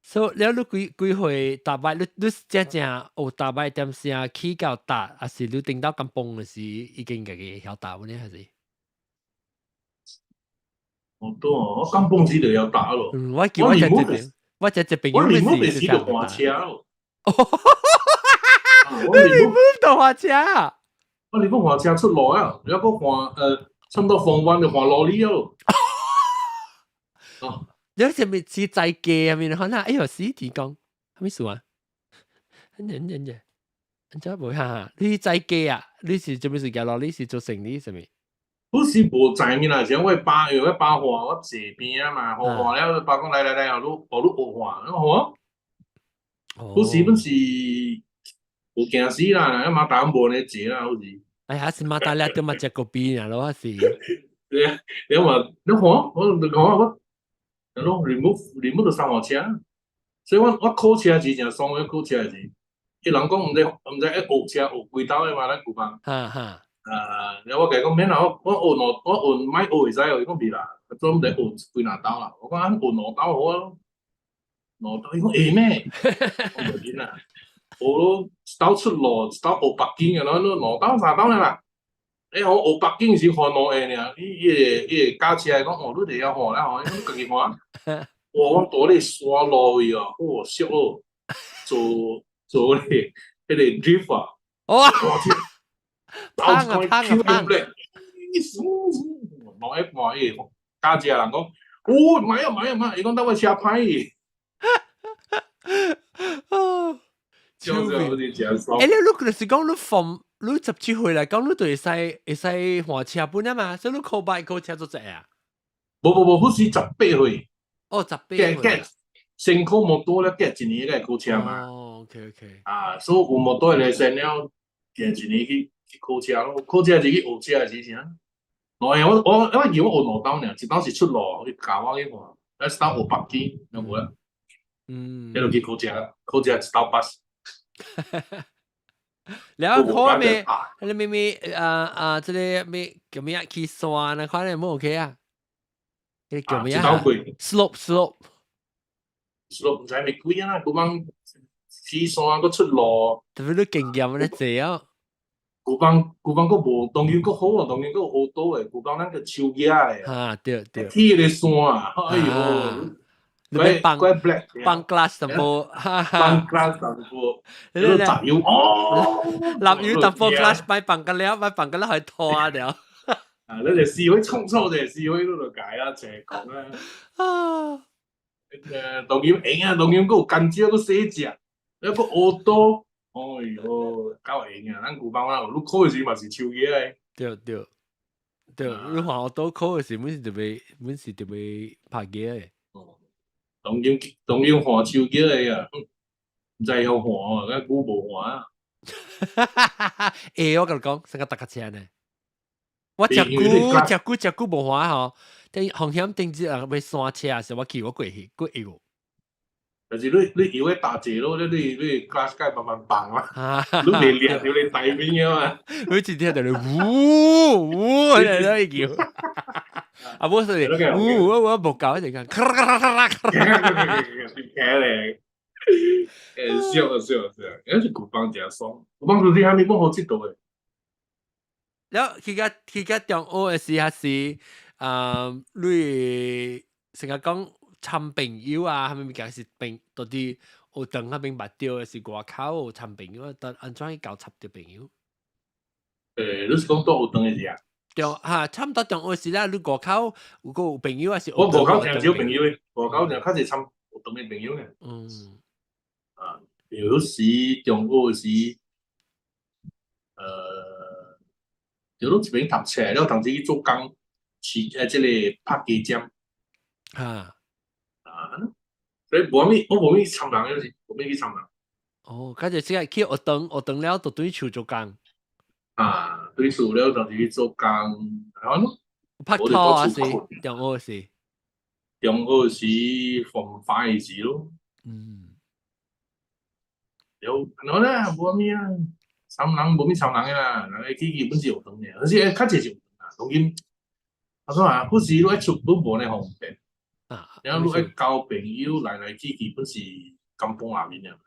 所以了，你幾幾歲逐擺？你你正正學逐擺點聲起到踏，還是你頂到甘榜的時已經家己曉踏呢？還是？哦，對哦，我甘榜時就曉踏咯。嗯，我記我這邊，我這這邊我 remove 時就換車咯。你 remove 就換車？我 remove 換車出路啊，了閣換差不多 Form One 就換羅厘咯。哦。你是咪是在家啊？面可能哎喲，死天公，啥物事啊？很認真嘅，你知無哈？你在家啊？你是做咩事？駕羅你是做生意啥物？好似無知物啦，像我爸因為我爸換我坐邊啊嘛，換換了，爸講來來來，予你予你學換，我換。好似本是有驚死啦，馬達無呢坐啦，好似。哎呀，是馬達了都嘛食個邊啊，咯是。對啊，你話你換，我就講我。咯，remove remove 就三號車，所以我我考車時誠爽，我考車時，彼人講毋知毋知愛學車學幾兜的嘛，咱舊班。哈哈。啊，然後我共伊講免啦，我我學兩，我學莫學會使哦，伊講袂啦，總得學幾若兜啦。我講按學兩兜好啊，兩兜伊講會咩？我無緊啦，學咯一兜出路，一兜學北京的，咯，兩兜三兜啦。欸，我學北京是換兩下爾，伊伊會伊會駕車講哦，你會曉換啦吼，你家己換。哇！我蹛咧山路位哦，哇，俗哦，做做咧彼个 drift 啊，哇！砰啊砰啊砰！落一半伊駕車人講，哦，莫啊莫啊莫，伊講等我車歹去。啊！笑死欸，你你就是講你放你17歲來講，你就會使會使換車本啊嘛，所以你考牌考車做濟啊？無無無，好似18歲。哦，十八歲。先考摩托了，過一年才會考車嘛。哦，OK OK。啊，所以有摩托的先了，過一年去去考車咯。考車是去學車的時陣。我我我我記我學兩兜爾，一兜是出路，伊教我去換，一兜學北京，就無啦。彼就去考車，考車一兜 pass。了考咩？彼個咩啊啊！這个咩叫咩啊？去山那款的無 OK 啊？彼個叫咩啊？Slope slope slope 毋知咩鬼啊！古幫去山閣出路，特別你經驗咧濟啊！舊班舊班閣無，當然閣好啊，當然閣有好多的，舊班咱個手舉的。啊，對對。鐵的山啊，哎喲！你欲放放 clutch 淡薄，放 clutch 淡薄，你雜油哦，立油淡薄 clutch 擺放個了，擺放個了去拖了。啊，你就試會衝錯就試會嗰度解啊，淨係講啦。啊，當今閒啊，當今閣有甘蕉，閣洗食，還閣學刀，哎喲，夠閒啊！咱舊班啊，你考的時嘛是手機的。對對對，你看學刀考的時，阮是特別，阮是特別拍機的。哦，當今當今換手機的啊，毋知曉換，咱久無換啊。欸，我共你講，成個搭架車呢。我食久食久食久無換吼，等風險頂日人欲山車時，我去我過去過會無。但是你你油咧打坐咯，你你你 clutch 該慢慢放啦，你袂掠著你台面啊嘛。每次聽到你嗚嗚，你都會叫。啊，無是嗚，我我無夠一陣間，咔啦咔啦咔啦咔啦。聽咧，欸，笑啊笑啊笑，抑是舊房誠爽，舊房出去啥物攏好佚佗的。了去甲去甲中學的時，還是啊，你成日講參朋友啊，啥物物件是朋，到底學堂那邊捌著的是外口有參朋友，但按怎去交插著朋友？欸，你是講佇學堂的時啊？對，哈，差毋多中學時啦，你外口有閣有朋友還是？我外口誠少朋友的，外口就較濟參學堂的朋友呢。啊，有時中學時，就攏一邊讀冊，了同時去做工，飼這个拍雞針。啊，所以無啥物，我無物參人，就是無物去參人。哦，較濟是去學堂，學堂了就對厝做工。啊，對厝了就是去做工，然後拍拖啊是，中學時。中學時 form five 時咯。有，然後咧無啥物啊，參人無物參人的啦，人會去基本是學堂的，而且較濟是學堂啊，當今，啊怎啊，有時你愛出你無呢方便，然後你愛交朋友來來去去，本是甘榜內面的，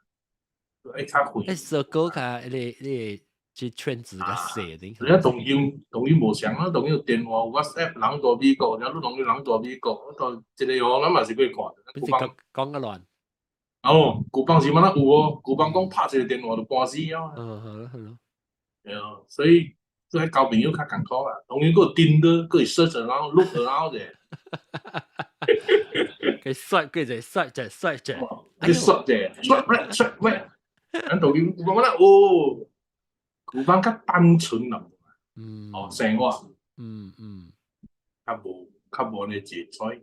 愛較遠。欸，社交較彼个彼个這圈子較細點。而且當今當今無相啊，當今有電話有 WhatsApp，人蹛美國，然後你當今人蹛美國，我到一个號咱嘛是過看。本是講講較亂。哦，舊班時敢若有哦，舊班講拍一個電話就半死啊。嗯，好咯好咯。對啊，所以做交朋友較艱苦啦。當然閣有 Tinder，閣會 search around，look around 者。佢帥，佢就帥者帥者。你帥者，帥帥帥帥。咱當今舊班敢若哦，舊班較單純啦。哦，生活。較無較無按呢濟彩。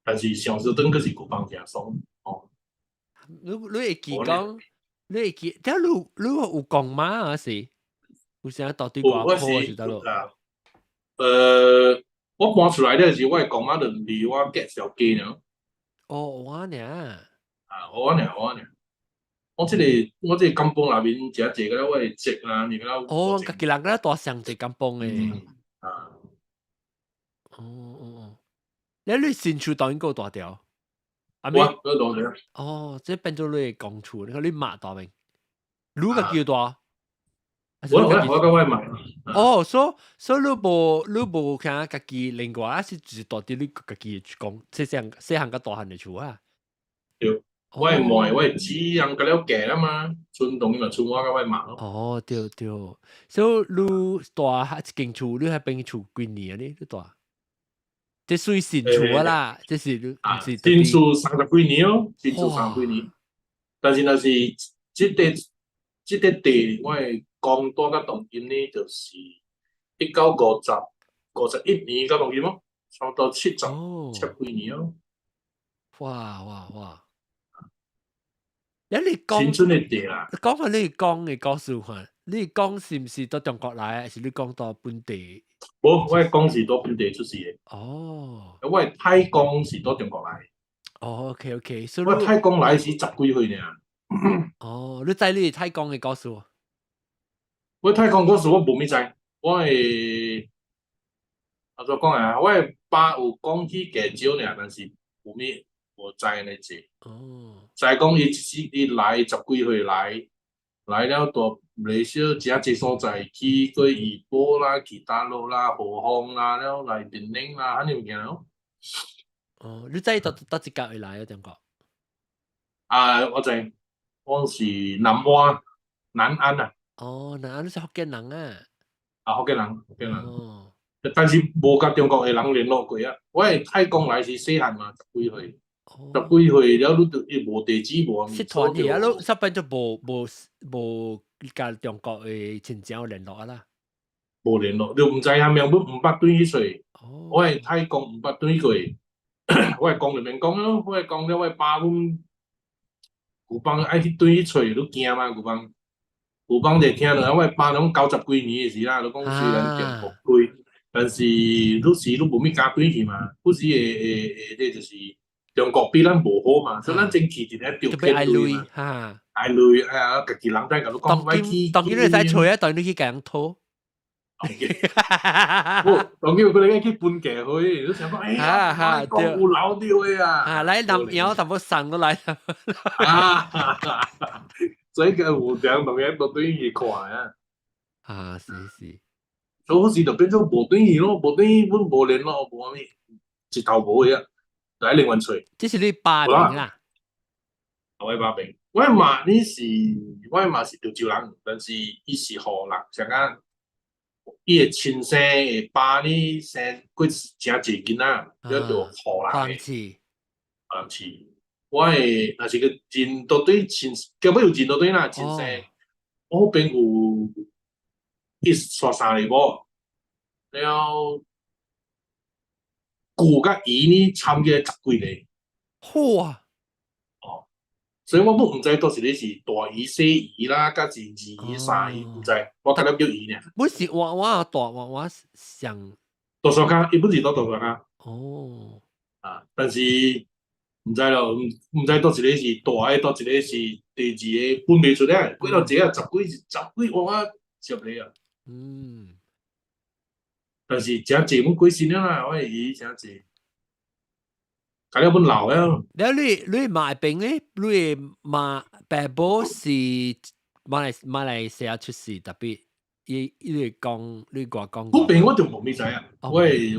但是上小頓閣是舊班誠爽哦。你你會記講，你會記，但你你有講嗎？還是有啥到底外口是佗落？我搬出來了時，我的公媽就離我隔條街爾。哦，我爾。啊，我爾我爾。我這個我這個甘榜內面誠濟個我的叔啊，物個哦，家己人個大上濟甘榜的。啊。哦哦哦。你你新厝當然夠大條。啊我我大條。哦，這變做你的公厝，你看你媽大未？你家己大？我我我佮我媽。哦，所所以你無你無聽家己另外，還是就是住佇你家己的公，細細細漢佮大漢的厝啊？對，我的妹，我的姊人佮了嫁啦嘛，剩當然嘛剩我佮我的媽咯。哦，對對，所以你住一間厝，你喺邊厝幾年啊？你你住？這算新厝啊啦，這是你啊，新厝三十幾年哦，新厝三十幾年。但是若是這個這個地，我的公住甲當今呢，就是1950、51年到當今咯，差不多七十七幾年咯。哇哇哇！你你講新村的地啦，講下你講的故事看，你講是毋是佇中國來，還是你講佇本地？無，我的公是佇本地出世的。哦。我的太公是佇中國來。哦，OK OK，所以我太公來時十幾歲爾。哦，你知你太公的故事無？我太公故事我無物知，我的按怎講啊？我的爸有講起加少爾，但是無物無知按呢濟。知講伊一時伊來十幾歲來，來了蹛袂少誠濟所在，去過怡保啦、去大陸啦、和風啦，了來檳城啦，按呢物件咯。哦，你知佗佗一角會來啊？中國？啊，我知，我是南安，南安啊。哦，南安你是福建人啊？啊，福建人，福建人。哦，但是無佮中國的人聯絡過啊。我的太公來是細漢嘛，十幾歲，十幾歲了，你就伊無地址無。失傳去啊！你十分就無佮中國的親戚有聯絡啊啦。無聯絡，就毋知啥物，阮毋捌轉去揣。我的太公毋捌轉過，我的公就免講咯，我的公了，我的爸阮舊幫愛去轉去揣，你驚嘛？舊幫舊幫就聽落，我的爸攏90幾年的時啦，你講雖然中國開，但是你時你無物敢轉去嘛？有時會會，這就是中國比咱無好嘛，所以咱先去一个著愛鐳哈，愛鐳哎呀，家己人在共你講，當今當今你會使揣啊，當你去共人討。無，當今有可能去分家去，你想講，哎呀，講有老著的啊，啊，來南洋淡薄送過來。啊，所以個有人當然都轉去看啊。啊，是是。所以有時就變做無轉去咯，無轉去，阮無聯絡，無啥物，一頭無的啊，就愛另外揣。這是你爸邊啦？我爸邊，我媽呢是，我媽是潮州人，但是伊是河南，像講。伊的親生的爸呢生過誠濟囡仔，叫做河南的。河南市。我的若是個認到對親，叫尾有認到對啦，親生。我邊有伊娶三个某，了舅佮姨呢參起來十幾个。哇！哦，所以我阁毋知佗一个是大姨、小姨啦，抑是二姨、三姨，毋知，我感覺叫姨爾。本是我我大我我上大沙跤，伊本是佇大沙跤。哦，啊，但是毋知咯，毋知佗一个是大个，佗一個是第二个，分袂出來。幾落個啊，十幾十幾換仔十個啊。但是誠濟阮過身了啦，我的姨誠濟。共了阮老了。了你媽邊咧，你媽爸母是馬來西亞出世，特別伊伊講你外公。嗰邊我就無物知啊，我的你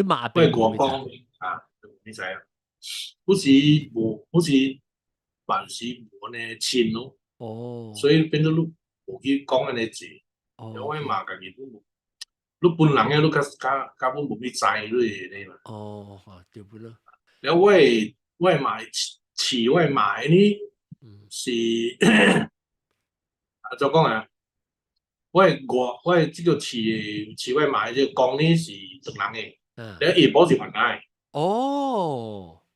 媽我的外公啊，無物知啊。有時無，有時辦事無按呢親咯。所以變做你無去講按呢濟。我的媽家己都無，你本人的你較較較本無物知你會呢嘛。哦，對不咯？了我的媽飼我的媽呢，是啊，怎講啊？我的外我的這個飼飼我的媽的這個公呢是唐人的，了伊某是番仔的。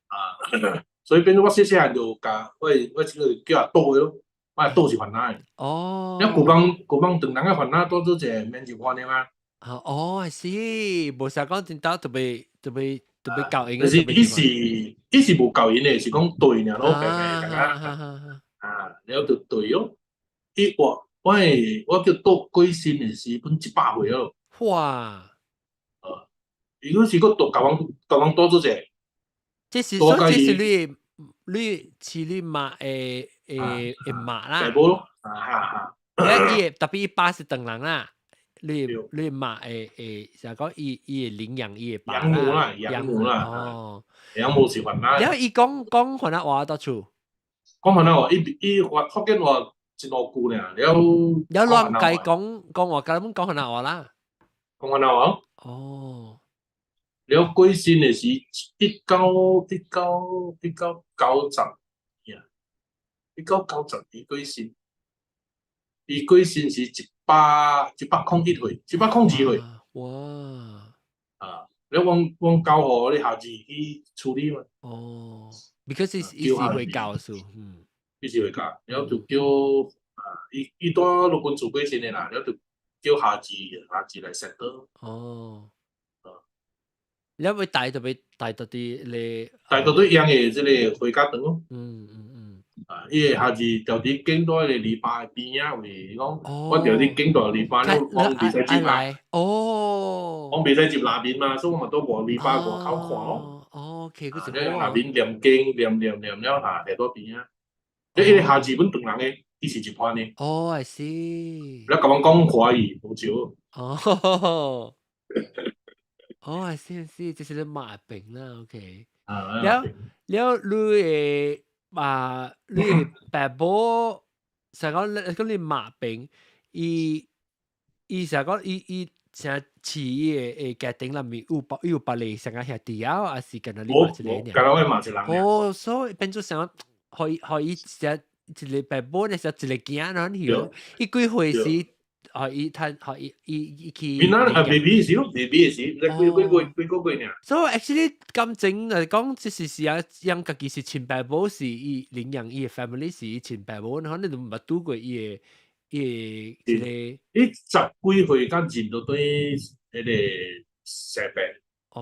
啊，所以變做我細細漢就共我這個叫阿倒的咯，我阿倒是番仔的。了舊幫唐人的番仔倒做一個免入番的嘛。啊，哦，是，無啥講真兜特別特別特別教𪜶。但是伊是無教𪜶的，是講對爾咯，白白共啊，啊，了就對咯。伊我叫倒過身的時本100歲咯。哇！如果是閣倒共阮倒做者，這是所以這是你飼你媽的媽啦。大母咯，啊哈哈。了伊特別伊爸是唐人啦。你媽會會，就講伊會領養伊的爸養母啦，養母啦，哦，養母是番仔。了伊講講番仔話佗處？講番仔話，伊伊福建話一兩句爾，了。了亂計講講話，共阮講番仔話啦。講番仔話。哦。了過身的是1990年，1990年過身。伊過身是101歲，102歲。哇！啊，你阮交予你下次去處理嘛。哦，because 伊是會教書，嗯，伊是會教，然後就叫啊，伊佇陸軍處過身的啦，然後就叫下次來 settle。哦。你會帶特別帶到佇咧？帶到對養的這个回家堂咯。啊，伊個下次就佇景大個籬笆邊仔位，講我就佇景大籬笆，你講袂使入來。講袂使入內面嘛，所以我嘛佇外籬笆外口看咯。哦，OK，佢就內面念經念念念了下，佇佗邊仔。你伊個下字本唐人的，伊是一般的。哦，I see。你共阮講華語無少。哦。哦，I see I see，這是你媽邊啦，OK。了了，你的啊，你的爸母，成講講你媽邊，伊伊成講伊伊啥飼伊的家庭內面有別有別個啥個兄弟啊，還是干焦你無嘛一個爾？干焦我嘛一人爾。哦，所以變做啥，予伊寫一個爸母咧，寫一個囝喏，曉伊幾歲時，予伊趁，予伊去。囡仔啊，baby 時咯，baby 時，幾幾個幾個月爾。所以 actually 感情來講，就是啊，養家己是親爸母，是伊領養伊的 family 是伊親爸母，可能都毋捌拄過伊的這個。伊十幾歲才認到對彼個生病。啊，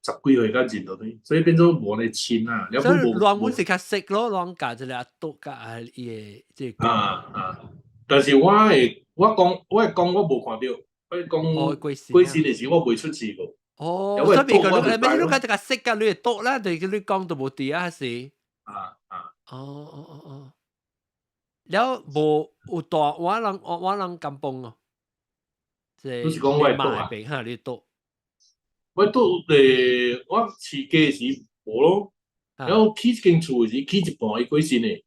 十幾歲才認到對，所以變做無呢親啊。所以亂阮是較識咯，亂教一個阿杜佮啊伊的這個。啊啊！但是我會，我會講我無看著，我會講過身過身的時我袂出事無。哦，所以個你咩你講這個識㗎，你會倒啦，對你講都無對啊，是。啊啊。哦哦哦哦。了無有大我人我人甘榜哦。你是講我會倒啊？哈，你倒。我倒我飼雞時無咯，然後起一間厝時起一半伊過身的。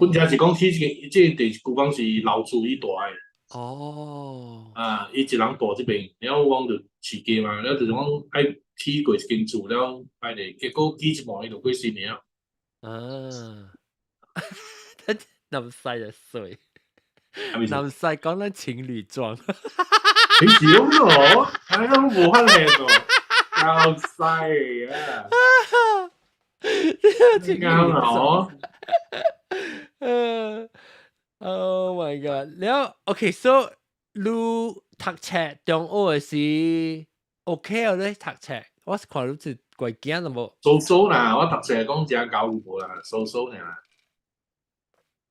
本來是講起這間，這個地廚房是老厝伊住的。啊，伊一人住這邊，然後阮就飼雞嘛，了就是講愛起過一間厝了，愛咧，結果起一半伊就過身了。啊，南西就水，南西講咱情侶裝。平時攏咯，哎，攏無發現哦，夠犀啊！情侶裝。 Oh my god！了，OK，so 你讀冊中學的時 OK 哦，你讀冊，我是看你是乖囝都無。 So so 啦，我讀冊講誠𠢕無啦，so so 爾。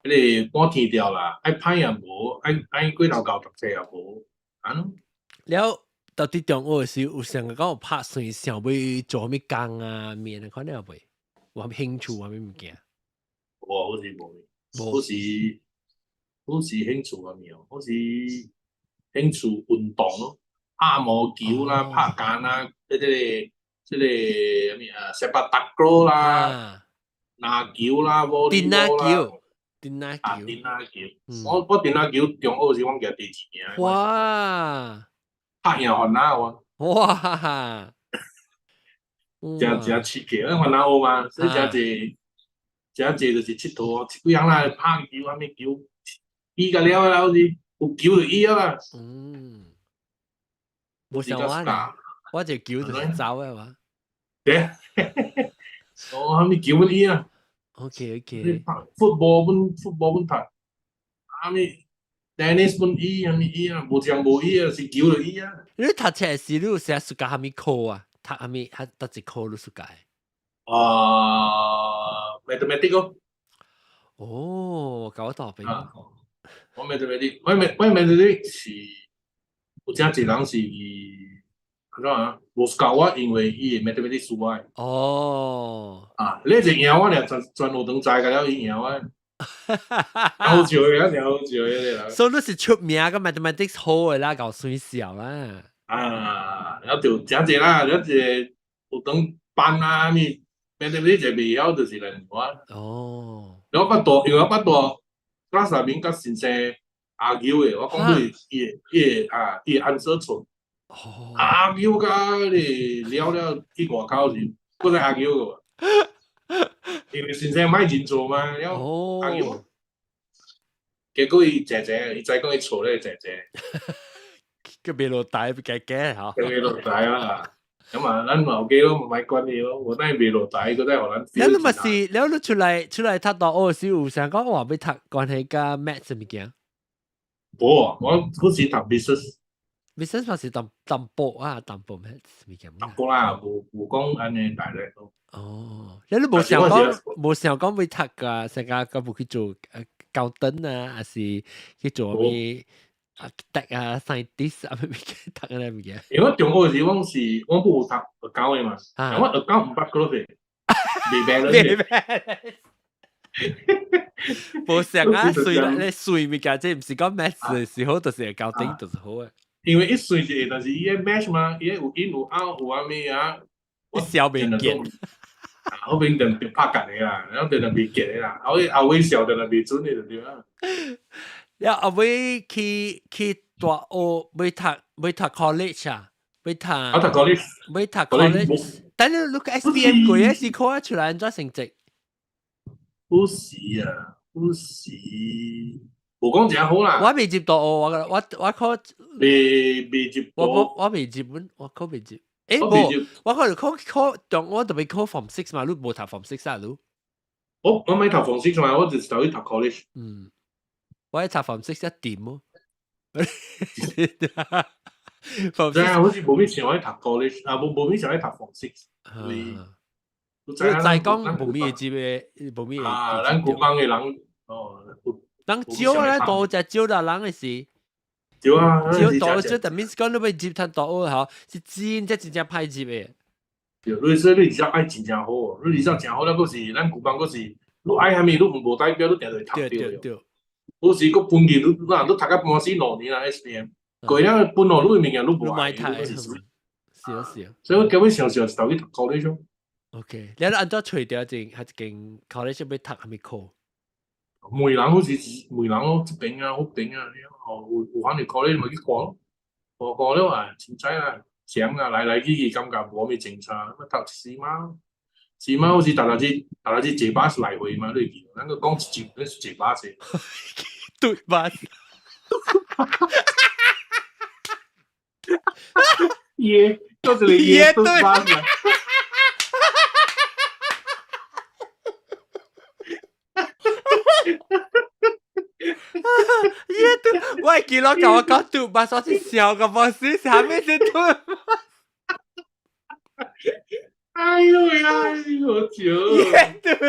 彼個半天掉啦，愛歹也無，愛愛過頭𠢕讀冊也無，按呢。了，到底中學時有想講有拍算想欲做啥物工啊？面啊，可能有袂？有啥物興趣啥物物件？無，好似無。好似好似興趣啥物哦，好似興趣運動咯，拍毛球啦，拍桿啦，這個啥物啊，sepak takraw 啦，籃球啦，電籃球，電籃球，啊，電籃球。我電籃球中學時阮舉第二名。哇！拍贏番仔我。哇！誠誠刺激，咱番仔學嘛，所以誠濟誠濟就是𨑨迌，幾樣啦，拍球啥物球，伊甲了啦，好似有球就伊啊啦。嗯，無像我呢，我這球就是走的嘛。對，哦，啥物球阮伊啊。 OK。 football 阮 football 阮踢，啥物 tennis 阮伊，啥物伊啊，無像無伊啊，是球就伊啊。你讀冊時你有寫暑假啥物科啊？讀啥物？還佗一科你暑假？啊，mathematics 咯。哦，搞大邊。我 mathematics，我 mathematics 是有誠濟人是按怎啊？無教我，因為伊的 mathematics 輸我。啊，你一贏我爾，全學堂知個了，伊贏我。好笑嘅，真好笑嘅啦。所以你是出名個 mathematics 好的啦，𠢕算數啦。啊，了就誠濟啦，了一個學堂班啊，啥物 mathematics 袂曉就是來問我。了我捌大，因為我捌大 class 內面佮先生 argue 的，我講對伊的啊，伊的 answer 錯。argue 甲你了了去外口是，閣再 argue 個。因為先生莫認錯嘛，了 argue。結果伊靜靜，伊知講伊錯咧，靜靜。佢袂落台，袂驚嚇。袂落台啦。咁啊，咱嘛有記咯，莫管伊咯，無等伊袂落台，閣再予咱。了你嘛是，了你出來讀大學時有想講話欲讀關係佮 maths 物件？無啊，我嗰時讀 business。 business 嘛是淡淡薄啊，淡薄 maths 物件。淡薄啦，無講按呢大咧。哦，了你無想講欲讀噶，成個個無去做教燈啊，還是去做咩？architect 啊，scientist 啊，咩物件讀嗰啲物件？因為中學時阮是阮不有讀 account 的嘛，我 account 毋捌過咧，袂 balance。袂 balance。無想啊，算你算物件，這毋是講 maths 的時候，就是教頂就是好的。因為伊算是會，但是伊個 match 嘛，伊個有 in 有 out 有啥物啊，我笑袂見。啊，我變定就拍結的啦，然後定定袂結的啦，後尾後尾笑定定袂準的就對啦。了後尾去大學欲讀 college 啊，欲讀我讀 college，欲讀 college，但你你個 SPM 過嘅時考出來按怎成績？有時啊，有時無講誠好啦。我未入大學，我考未入。我未入本，我考未入。無，我可能考考中，我特別考 form six 嘛，你無讀 form six 啊，你？我咪讀 form six 嘛，我就是走去讀 college。嗯，我讀 form six 一點哦。真係好似無咩想去讀 college，啊，無咩想去讀 form six。你再講無咩入的，無咩。啊，咱古講的人，哦，人少啊，咱多隻少啦，人的是。少啊，少多少，但 means 講你欲入讀大學吼，是真正真正歹入的。對，你說你而愛真正好，你而真好，咱閣是咱舊班閣是，你愛啥物你無代表你定會讀著。對對。有時閣分去，你若你讀到半死2年啦 SPM，過了分落你的物件你無愛，是啊是啊。所以我根本想想是投去讀 college。 OK，你按怎揣著一間，彼間 college 欲讀啥物科？問人好似問人咯，這邊啊，彼邊啊，哦，有反正 college 咪去看咯，看看了啊，凊彩啊，閃啊，來來去去感覺無啥物精彩，咁讀一時嘛，時嘛好似逐日子逐日子坐巴士來回嘛，你會記？咱閣講一集，咱是坐巴士。對巴士。耶，嗰一個耶對巴士。耶對，我會記得甲我講對巴士，我是笑個巴士，啥物是對巴士？哎呦呀，好笑！耶對，對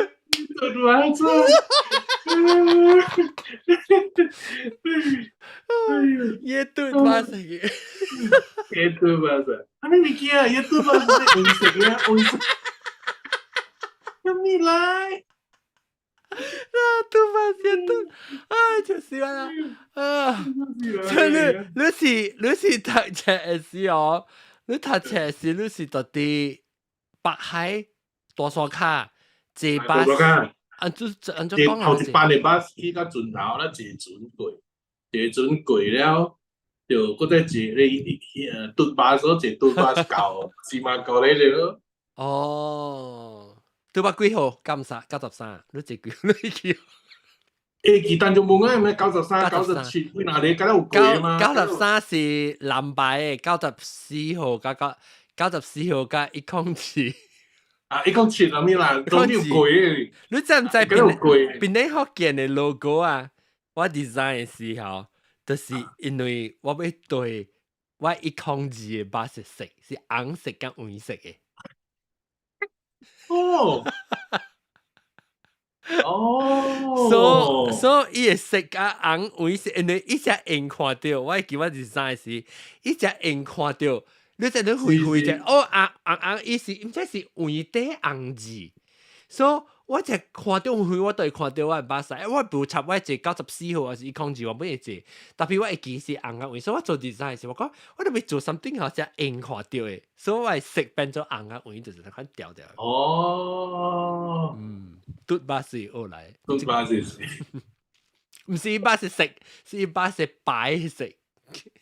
巴士。耶對巴士，耶對巴士，啥物物件？耶對巴士黃色的，黃色。啥物來？啊，對巴士對，啊，就是啦，啊，所以你是讀冊的時候，你讀冊時你是佇佇北海大山跤坐巴士，按怎按怎講頭一班的巴士去到盡頭，咱坐船過，坐船過了，就閣再坐咧，拄巴士坐拄巴士到西馬溝咧了。哦，拄巴幾號？93，93，你坐幾？你記？欸，其單就無啊，咩93、97，幾若個，敢若有過嘛？93是藍白的，94號加九94號加107。啊，107啥物啦，總有過的。你知毋知邊邊咧福建的 logo 啊？我 design 的時候，就是因為我欲對我102的巴士色是紅色佮黃色的。哦。哦。所以伊的色佮紅黃色，因為伊才會看著，我會記我 design 時，伊才會看著。你在你灰灰者，哦，紅紅紅，伊是毋知是黃底紅字，所以我才看著灰，我都會看著我的目屎，我無插我坐94號，還是102，我欲會坐，特別我會記是紅佮黃，所以我做 design 時，我講我著欲做 something 好才會看著的，所以我的色變做紅佮黃，就是款調調。哦，嗯，拄巴士學來，拄巴士是，毋是巴士色，是巴士白色。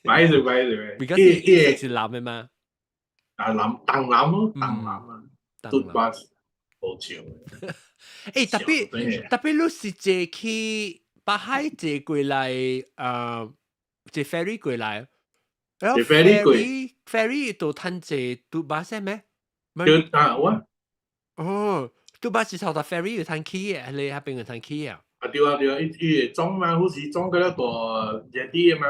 白色白色， because 伊是藍的嘛？啊藍，淡藍咯，淡藍啊，拄巴士好笑。欸，特別特別，你是坐去北海坐過來，坐 ferry 過來，坐 ferry 過，ferry 都通坐拄巴士咩？對啊，我。哦，拄巴士頭搭 ferry 有通去的，你彼邊有通去啊？啊對啊對啊，伊伊會裝嘛，好似裝過了大熱啲的嘛。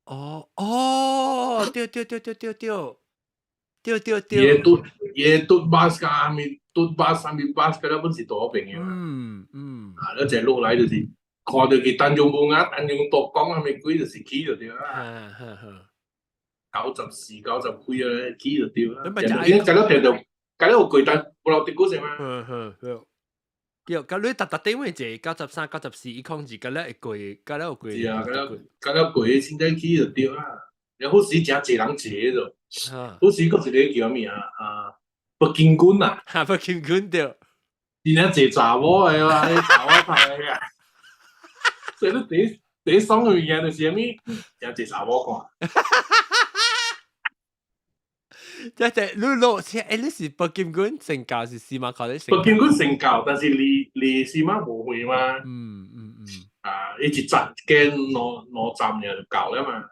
哦哦，對對對對對對對對對。伊拄巴士啥物，拄巴士啥物巴士，敢本是大朋友。啊，你坐落來就是看著佢單中門啊，單中大江啥物鬼就是去就對啦。94、90幾啊，去就對啦。你敢若聽著，敢若有過單，無留滴古勢嘛？嗯嗯，對。對，佮你逐逐頂位坐93、94、102，敢若會過，敢若有過。是啊，敢若敢若過，現在去就對啦。然後時誠濟人坐著，好時閣一個叫啥物啊？啊，北京軍啊，哈，北京軍對。真正濟查某的哇，查某頭的啊。所以你第一第一爽的物件就是啥物？誠濟查某看。即係你落車，你是北京郡成教是司馬考的北京郡成教，但是離司馬無遠嘛。啊，伊一站間兩站爾就到了嘛。啊，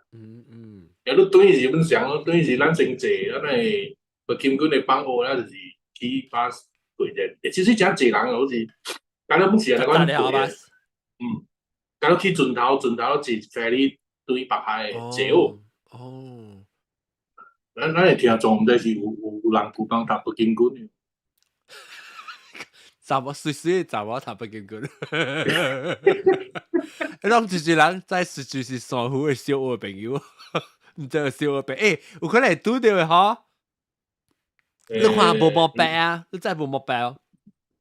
你轉是本想，轉是咱先坐，咱的北京郡的放學，咱就是去巴士過者。其實誠濟人好似，敢若本是按呢款過。敢若去盡頭，盡頭坐 ferry 對北海的坐哦。咱會聽眾，毋知是有人有幫讀北京郡的。查某媠媠的查某讀北京郡。攏一人在實際是珊瑚的小學朋友，毋知小學朋友，有可能會拄著的吼。你看無毛白啊？你知無毛白哦？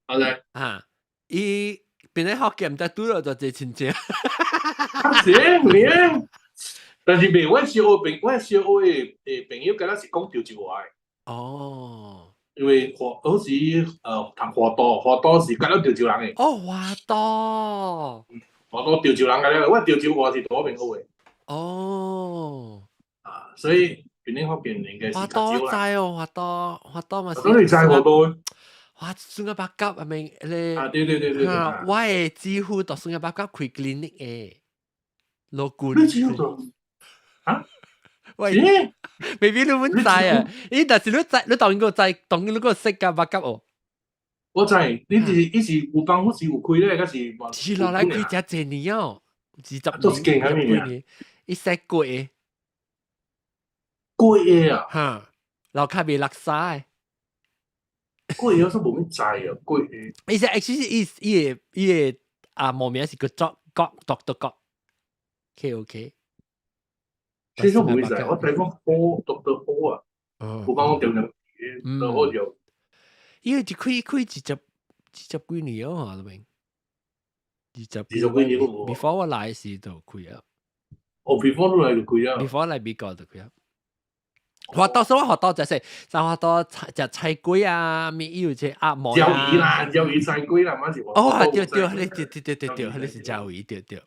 好咧。啊，伊變咧福建，毋知拄著就一個親戚。是咩？但是袂，我小學的朋友，敢若是講潮州話的。因為華好似讀華都，華都是敢若潮州人的。哦，華都。華都潮州人個咧，我潮州話是佇嗰邊學的。啊，所以邊咧福建應該是華都知哦，華都華都嘛是。你知華都？哇，Sungai Bakap 係咪咧？啊，對對對對。我的姊夫佇 Sungai Bakap 開 clinic 的，老君。你姊夫佇？啊？喂，maybe 你毋知啊？咦，但是你知，你當然個知，當然你個識㗎 Bakap 哦。我知，你是伊是有幫我是有開咧，還是？是落來開誠濟年哦，20年。都是經啥物啊？伊識過的。過的啊？哈，樓跤賣叻沙的。過的我說無物知啊，過的。伊是 actually 伊的啊毛名是叫做郭，Doctor 郭，K O K。其實無知，我知講好 Doctor 好啊，有講我對對好就。伊個就開20幾年哦，係咪？ 20幾年個 Before 我來時就開啊。哦，before 你來就開啊。 Before 來美國就開啊。華都所以華都就是，就華都食菜粿啊，咪有隻鴨毛啊。椒魚啦，椒魚菜粿啦，嘛是。哦，對對，你對對對對對，你是椒魚對對。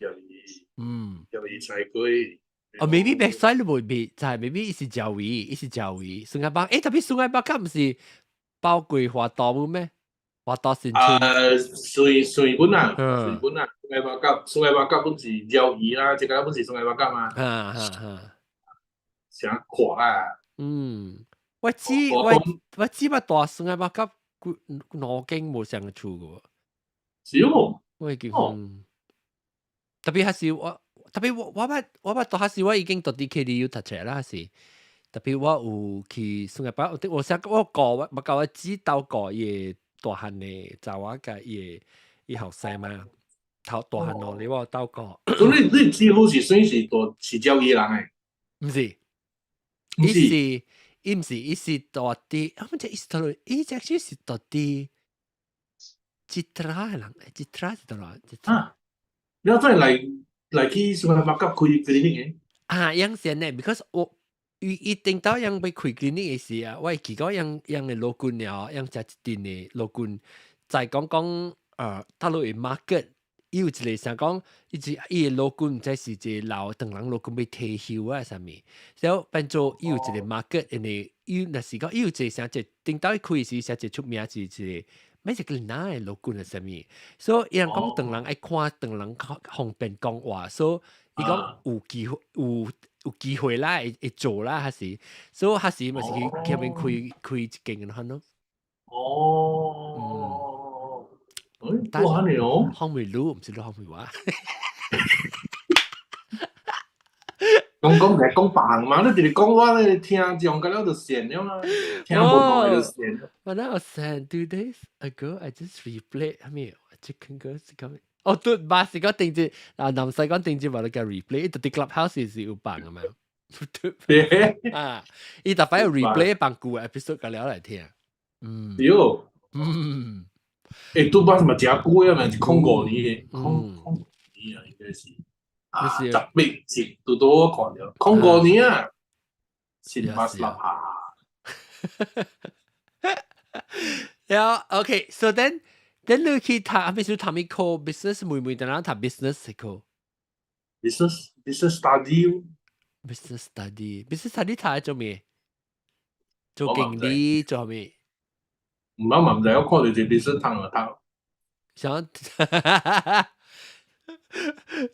椒魚。椒魚菜粿。哦，maybe 白水你未必，就係 maybe 伊是椒魚，伊是椒魚。Sungai Bakap，特別 Sungai Bakap 毋是包括華都咩？華都新村。啊，隨本啊，隨本啊，Sungai Bakap，Sungai Bakap 本是椒魚啦，這個本是 Sungai Bakap 嘛。哈哈哈。想看啊！我知捌蹛 Sungai Bakap 兩間無相厝個。是哦。我記特別還是我，特別我捌蹛還是我已經到佇 KDU 讀冊啦，還是特別我有去 Sungai Bakap，我想我過我捌共我指導過伊個大漢的查某佮伊後生嘛，頭大漢咯，你我有鬥過。所以你幾乎是算是蹛是鳥語人的？毋是。伊是伊毋是伊是蹛佇，啊，毋知伊是佗落，伊只是蹛佇 Jitra 的人，Jitra 是佗落？啊，你要再來去 Sungai Bakap 開 clinic 的？啊，樣先呢，because 我伊頂到樣欲開 clinic 的時啊，我會記講樣樣的老君了，樣食一陣的老君，再講講大陸的 market。伊有一個想講，伊一伊個老君毋知是一個老唐人老君欲退休啊啥物，然後變做伊有一個 market，因為伊若是講伊有一個啥一頂到伊開時，啥一出名是一個，咩一個哪個老君啊啥物，所以伊人講唐人愛看唐人較方便講話，所以伊講有機會有機會啦，會做啦，還是，所以還是嘛是去前面開一間咁樣咯。哦。但係哦，方便路毋是你方便話。講講嚟講別嘛，你直直講我咧聽上個了就線了嘛，聽無同就線。 When I was saying 2 days ago, I just replay，係咪 Chicken Girls 咁？哦，對，巴是講定住啊，南西講定住話你個 replay，伊佇 Clubhouse 是有放的嘛？啊，伊逐擺有 replay 放舊 episode 個了來聽。對。拄擺是嘛誠久啊嘛，是05年的，05年啊，應該是。啊，18集拄拄我看著，空五年啊，新巴斯拉哈。了，OK，so then 你去讀，比如讀物課 business，每每當人讀 business 課。business study。 Business study，business study 讀做咩？做經理做咩？唔啱嘛，唔知我看到這 business 讀就讀。想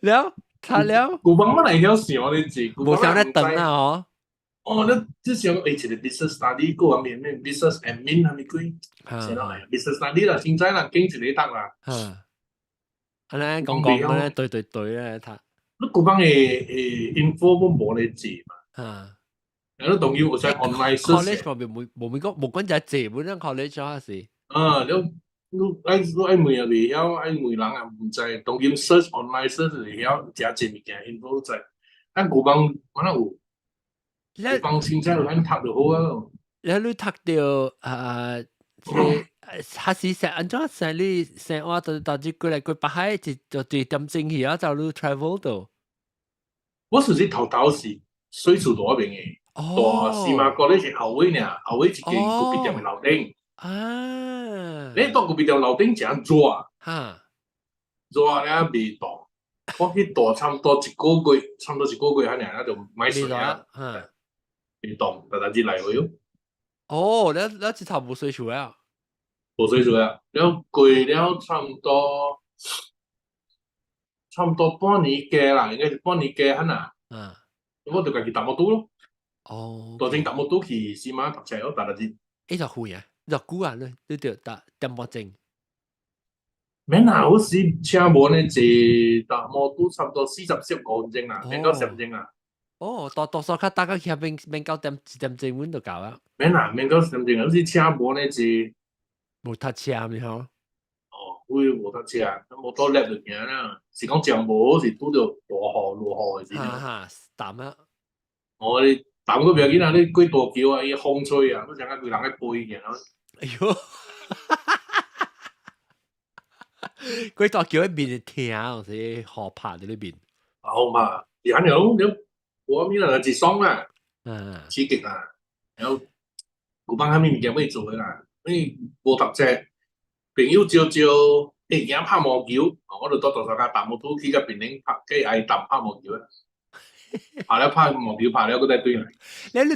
了，讀了。古幫我來曉想你字，無想咧等啊嗬。哦，你這想誒，一個 business study 個面咩 business admin 係咪鬼？是啦，business study 啦，現在啦，經濟你讀啦。嚇，按呢講講咧，對對對咧，讀。你古幫的 info 我無咧字嘛。嚇。然後當然有使 online search。 college 方面無無咪講無關就係借本身 college 啊是。啊，你愛問也袂曉，愛問人也毋知，當今 search online search 就會曉，誠濟物件 info 知。咱古幫可能有，古幫現在有咱讀就好啊。你讀著啊，這個還是說按怎生你生活就到這過來過北海，就就對點鐘去啊，就你 travel 到。我是是頭頭是水厝大邊的，大司馬閣咧是後尾爾，後尾一間咖啡店的樓頂。啊！你到咖啡店樓頂誠熱，熱了袂凍。我去蹛差不多一個月，差不多一個月遐爾，就買水啊，袂凍，逐日來回。哦，你這頭無洗厝啊？無洗厝啊！了過了差不多，差不多半年加啦，應該是半年加遐爾。我就家己搭摩托咯。大前搭摩托去西馬讀冊咯，逐日。欸，就遠啊，就久啊，你著搭點半鐘。免啦，我是車無呢坐搭摩托差不多45分鐘啦，免到10鐘啦。哦，多多數較搭到去遐免免到點一點鐘阮就到啊。免啦，免到10點鐘，好似車無呢坐。無塞車咪吼？哦，我無塞車，摩托叻就行啦。是講真無好，是拄著大雨落雨的時陣。哈哈，澹啊！哦，你澹閣袂要緊啊，你過大橋啊，伊風吹啊，你感覺規人咧飛行啊。哎喲！過大橋彼面會疼，是雨拍佇裏面。啊好嘛，是按樣，你無啥物啦，一爽啦，刺激啦，然後有幫啥物物件欲做的啦，因為無讀冊，朋友招招，欸，行拍毛球，我就蹛大沙跤搭摩托去甲檳城拍，去愛淡拍毛球啊，拍了拍毛球，拍了閣再轉來。你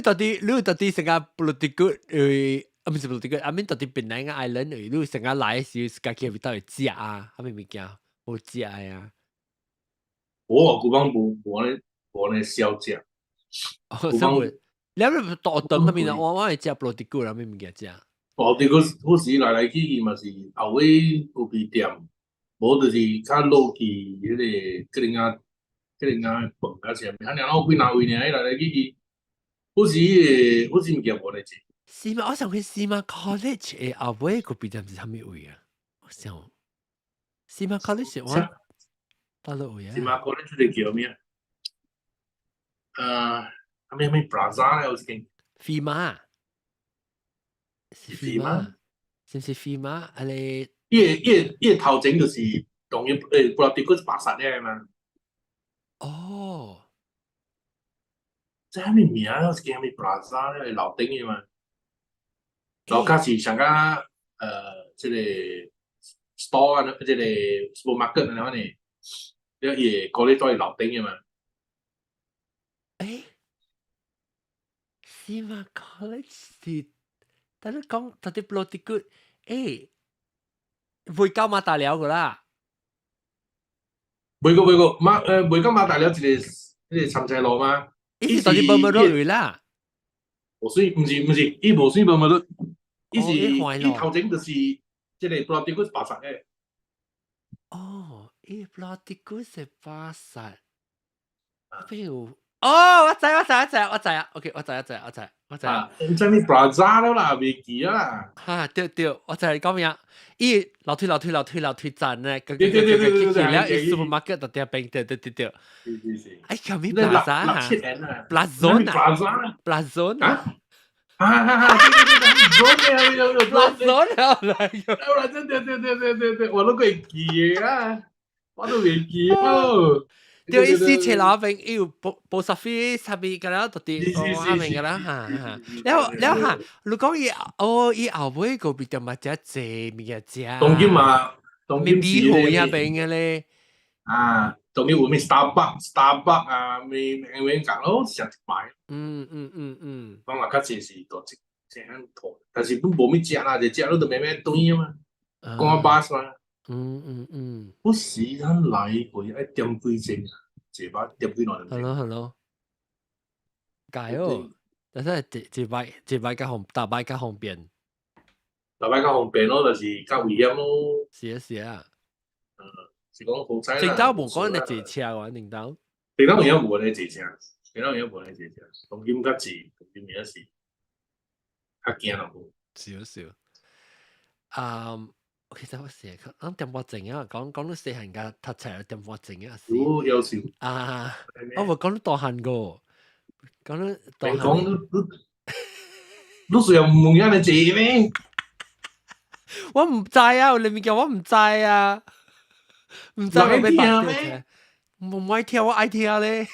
到底成個 Pulau Tikus 誒？啊，毋是 Pulau Tikus，I mean 到佇檳城 island 你成個來時，家己去佗位食啊？啥物物件好食的啊？無啊，古幫無無按呢無按呢小食。哦，生活，你阿咪大頓那邊啊？我會食 Pulau Tikus 啥物物件食？ Pulau Tikus 有時來來去去嘛是後尾咖啡店，無就是較落去彼個吉林仔吉林仔飯啊啥物，啊爾我幾若位爾，來來去去，有時彼個有時物件無咧食。是嗎？我想去是嗎？College 的後尾咖啡店是啥物位啊？我想，是嗎？College 我佗落位啊？是嗎？College 這個叫咩？啥物啥物 Plaza 咧，有一間。飛馬。是飛馬？是毋是飛馬？啊咧？伊個頭前就是當伊Pulau Tikus 巴剎了嘛。哦。這啥物名？有一間啥物 Plaza 咧，樓頂的嘛。樓跤是上較這個 store 啊，這個 supermarket 按呢，了伊會閣咧在樓頂的嘛。欸，是嗎？College 是，但你講到佇 Pulau Tikus，欸，袂到馬大寮個啦。袂過袂過馬袂到馬大寮一個彼個杉菜路嗎？伊是到佇 Burma Road 位啦。無水，毋是毋是，伊無水 Burma Road，伊是伊頭前就是這個 Pulau Tikus 巴剎的。哦，伊 Pulau Tikus 是巴剎，邊有？哦，我知我知我知我知啊，OK，我知我知我知我知。毋知咩 Plaza 了啦，袂記啦。哈，對對，我知你講咩啊？伊樓梯樓梯樓梯樓梯站咧，對對對對對對，了伊 supermarket 就佇邊，對對對對。是是是。哎，叫咩 Plaza 啊？Plaza 啊？Plaza 啊？啊哈哈，對對對對， Plaza 了來，對對對對對對對，我都會記啊，我都袂記哦。對，伊四車樓邊伊有 post office 下邊個了，到佇哦下面個啦，哈哈。了了哈，你講伊哦，伊後尾嗰邊就嘛誠濟物件食。當今嘛，當今米糊遐邊個咧。啊，當然有咩 Starbucks、Starbucks 啊，咩咩咩講咯，上一擺。講話較濟是大一這樣拖，但是都無咩食啦，就食你都慢慢轉啊嘛，趕巴士嘛。不時咱來回愛點幾鐘啊？一擺點幾兩點鐘。係咯係咯，加油！但是一一擺一擺較方，逐擺較方便。逐擺較方便咯，就是較危險咯。是啊是啊。是講好彩啦。頂到無講你坐車喎，頂到。頂到有影無咧坐車，頂到有影無咧坐車，當今較濟，當今也是較驚咯。少少。啊，其實我成日講點半鐘啊，講講到細漢家讀冊點半鐘啊。有要求。啊，我無講到大漢個，講到大漢。講你你雖然唔問遐爾濟咩？我唔知啊，你物件我唔知啊，唔知我欲聽咩？唔愛聽，我愛聽咧。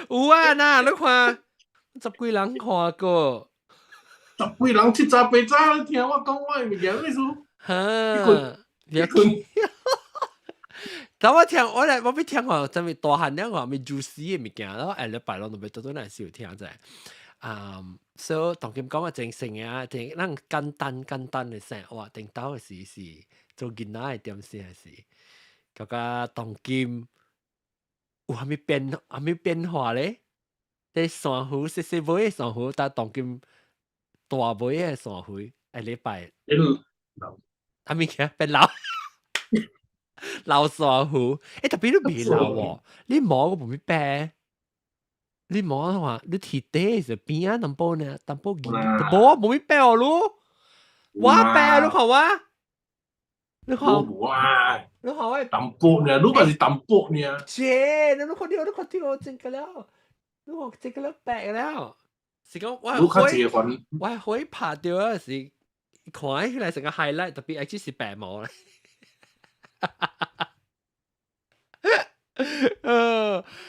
有啊，嗱，你看，十幾人看過，十幾人七早八早聽我講我的物件，意思？哈，別困。但我聽，我來我欲聽看，啥物大漢了看，物 juicy 的物件，然後下禮拜攏都欲倒轉來收聽者。啊，所以當今講個精神啊，正咱簡單簡單的生活，頂到的時是做囡仔的點聲是，感覺當今有啥物變，啥物變化咧？佇珊瑚細細尾的珊瑚，但當今大尾的珊瑚，下禮拜，啥物件變老？老珊瑚，欸，特別你袂老喎，你摸個無咪白。你摸看，你鐵底是邊啊？淡薄呢？淡薄硬，無無咪白哦，你，我白你看我，你看，無啊，你看我淡薄呢，你嘛是淡薄呢。切，你看到你看到這個了，你看這個了白了，是講我會我會拍到啊，是看起來成個 highlight，特別係只是白毛咧。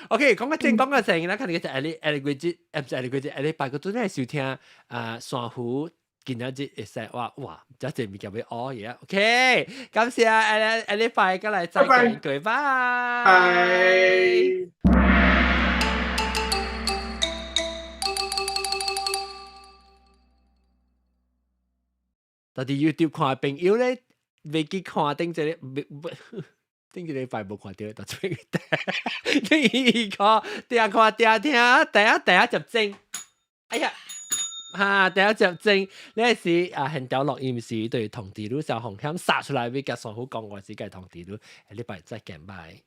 OK，講個正講個正啦，看你個下禮下禮月節，唔是下禮月節，下禮拜個陣係收聽啊，珊瑚今仔日會使哇哇，這濟物件欲學嘢。OK，感謝下下禮拜過來再見，拜拜。到佇 YouTube 看的朋友咧，袂記看頂一個，頂一禮拜無看著，到這邊你看，定看定聽，第一第一集正，哎呀，哈，第一集正，你是啊，現場錄音時對通知你小紅險殺出來，欲共珊瑚講，我是共通知你，下禮拜再見，拜。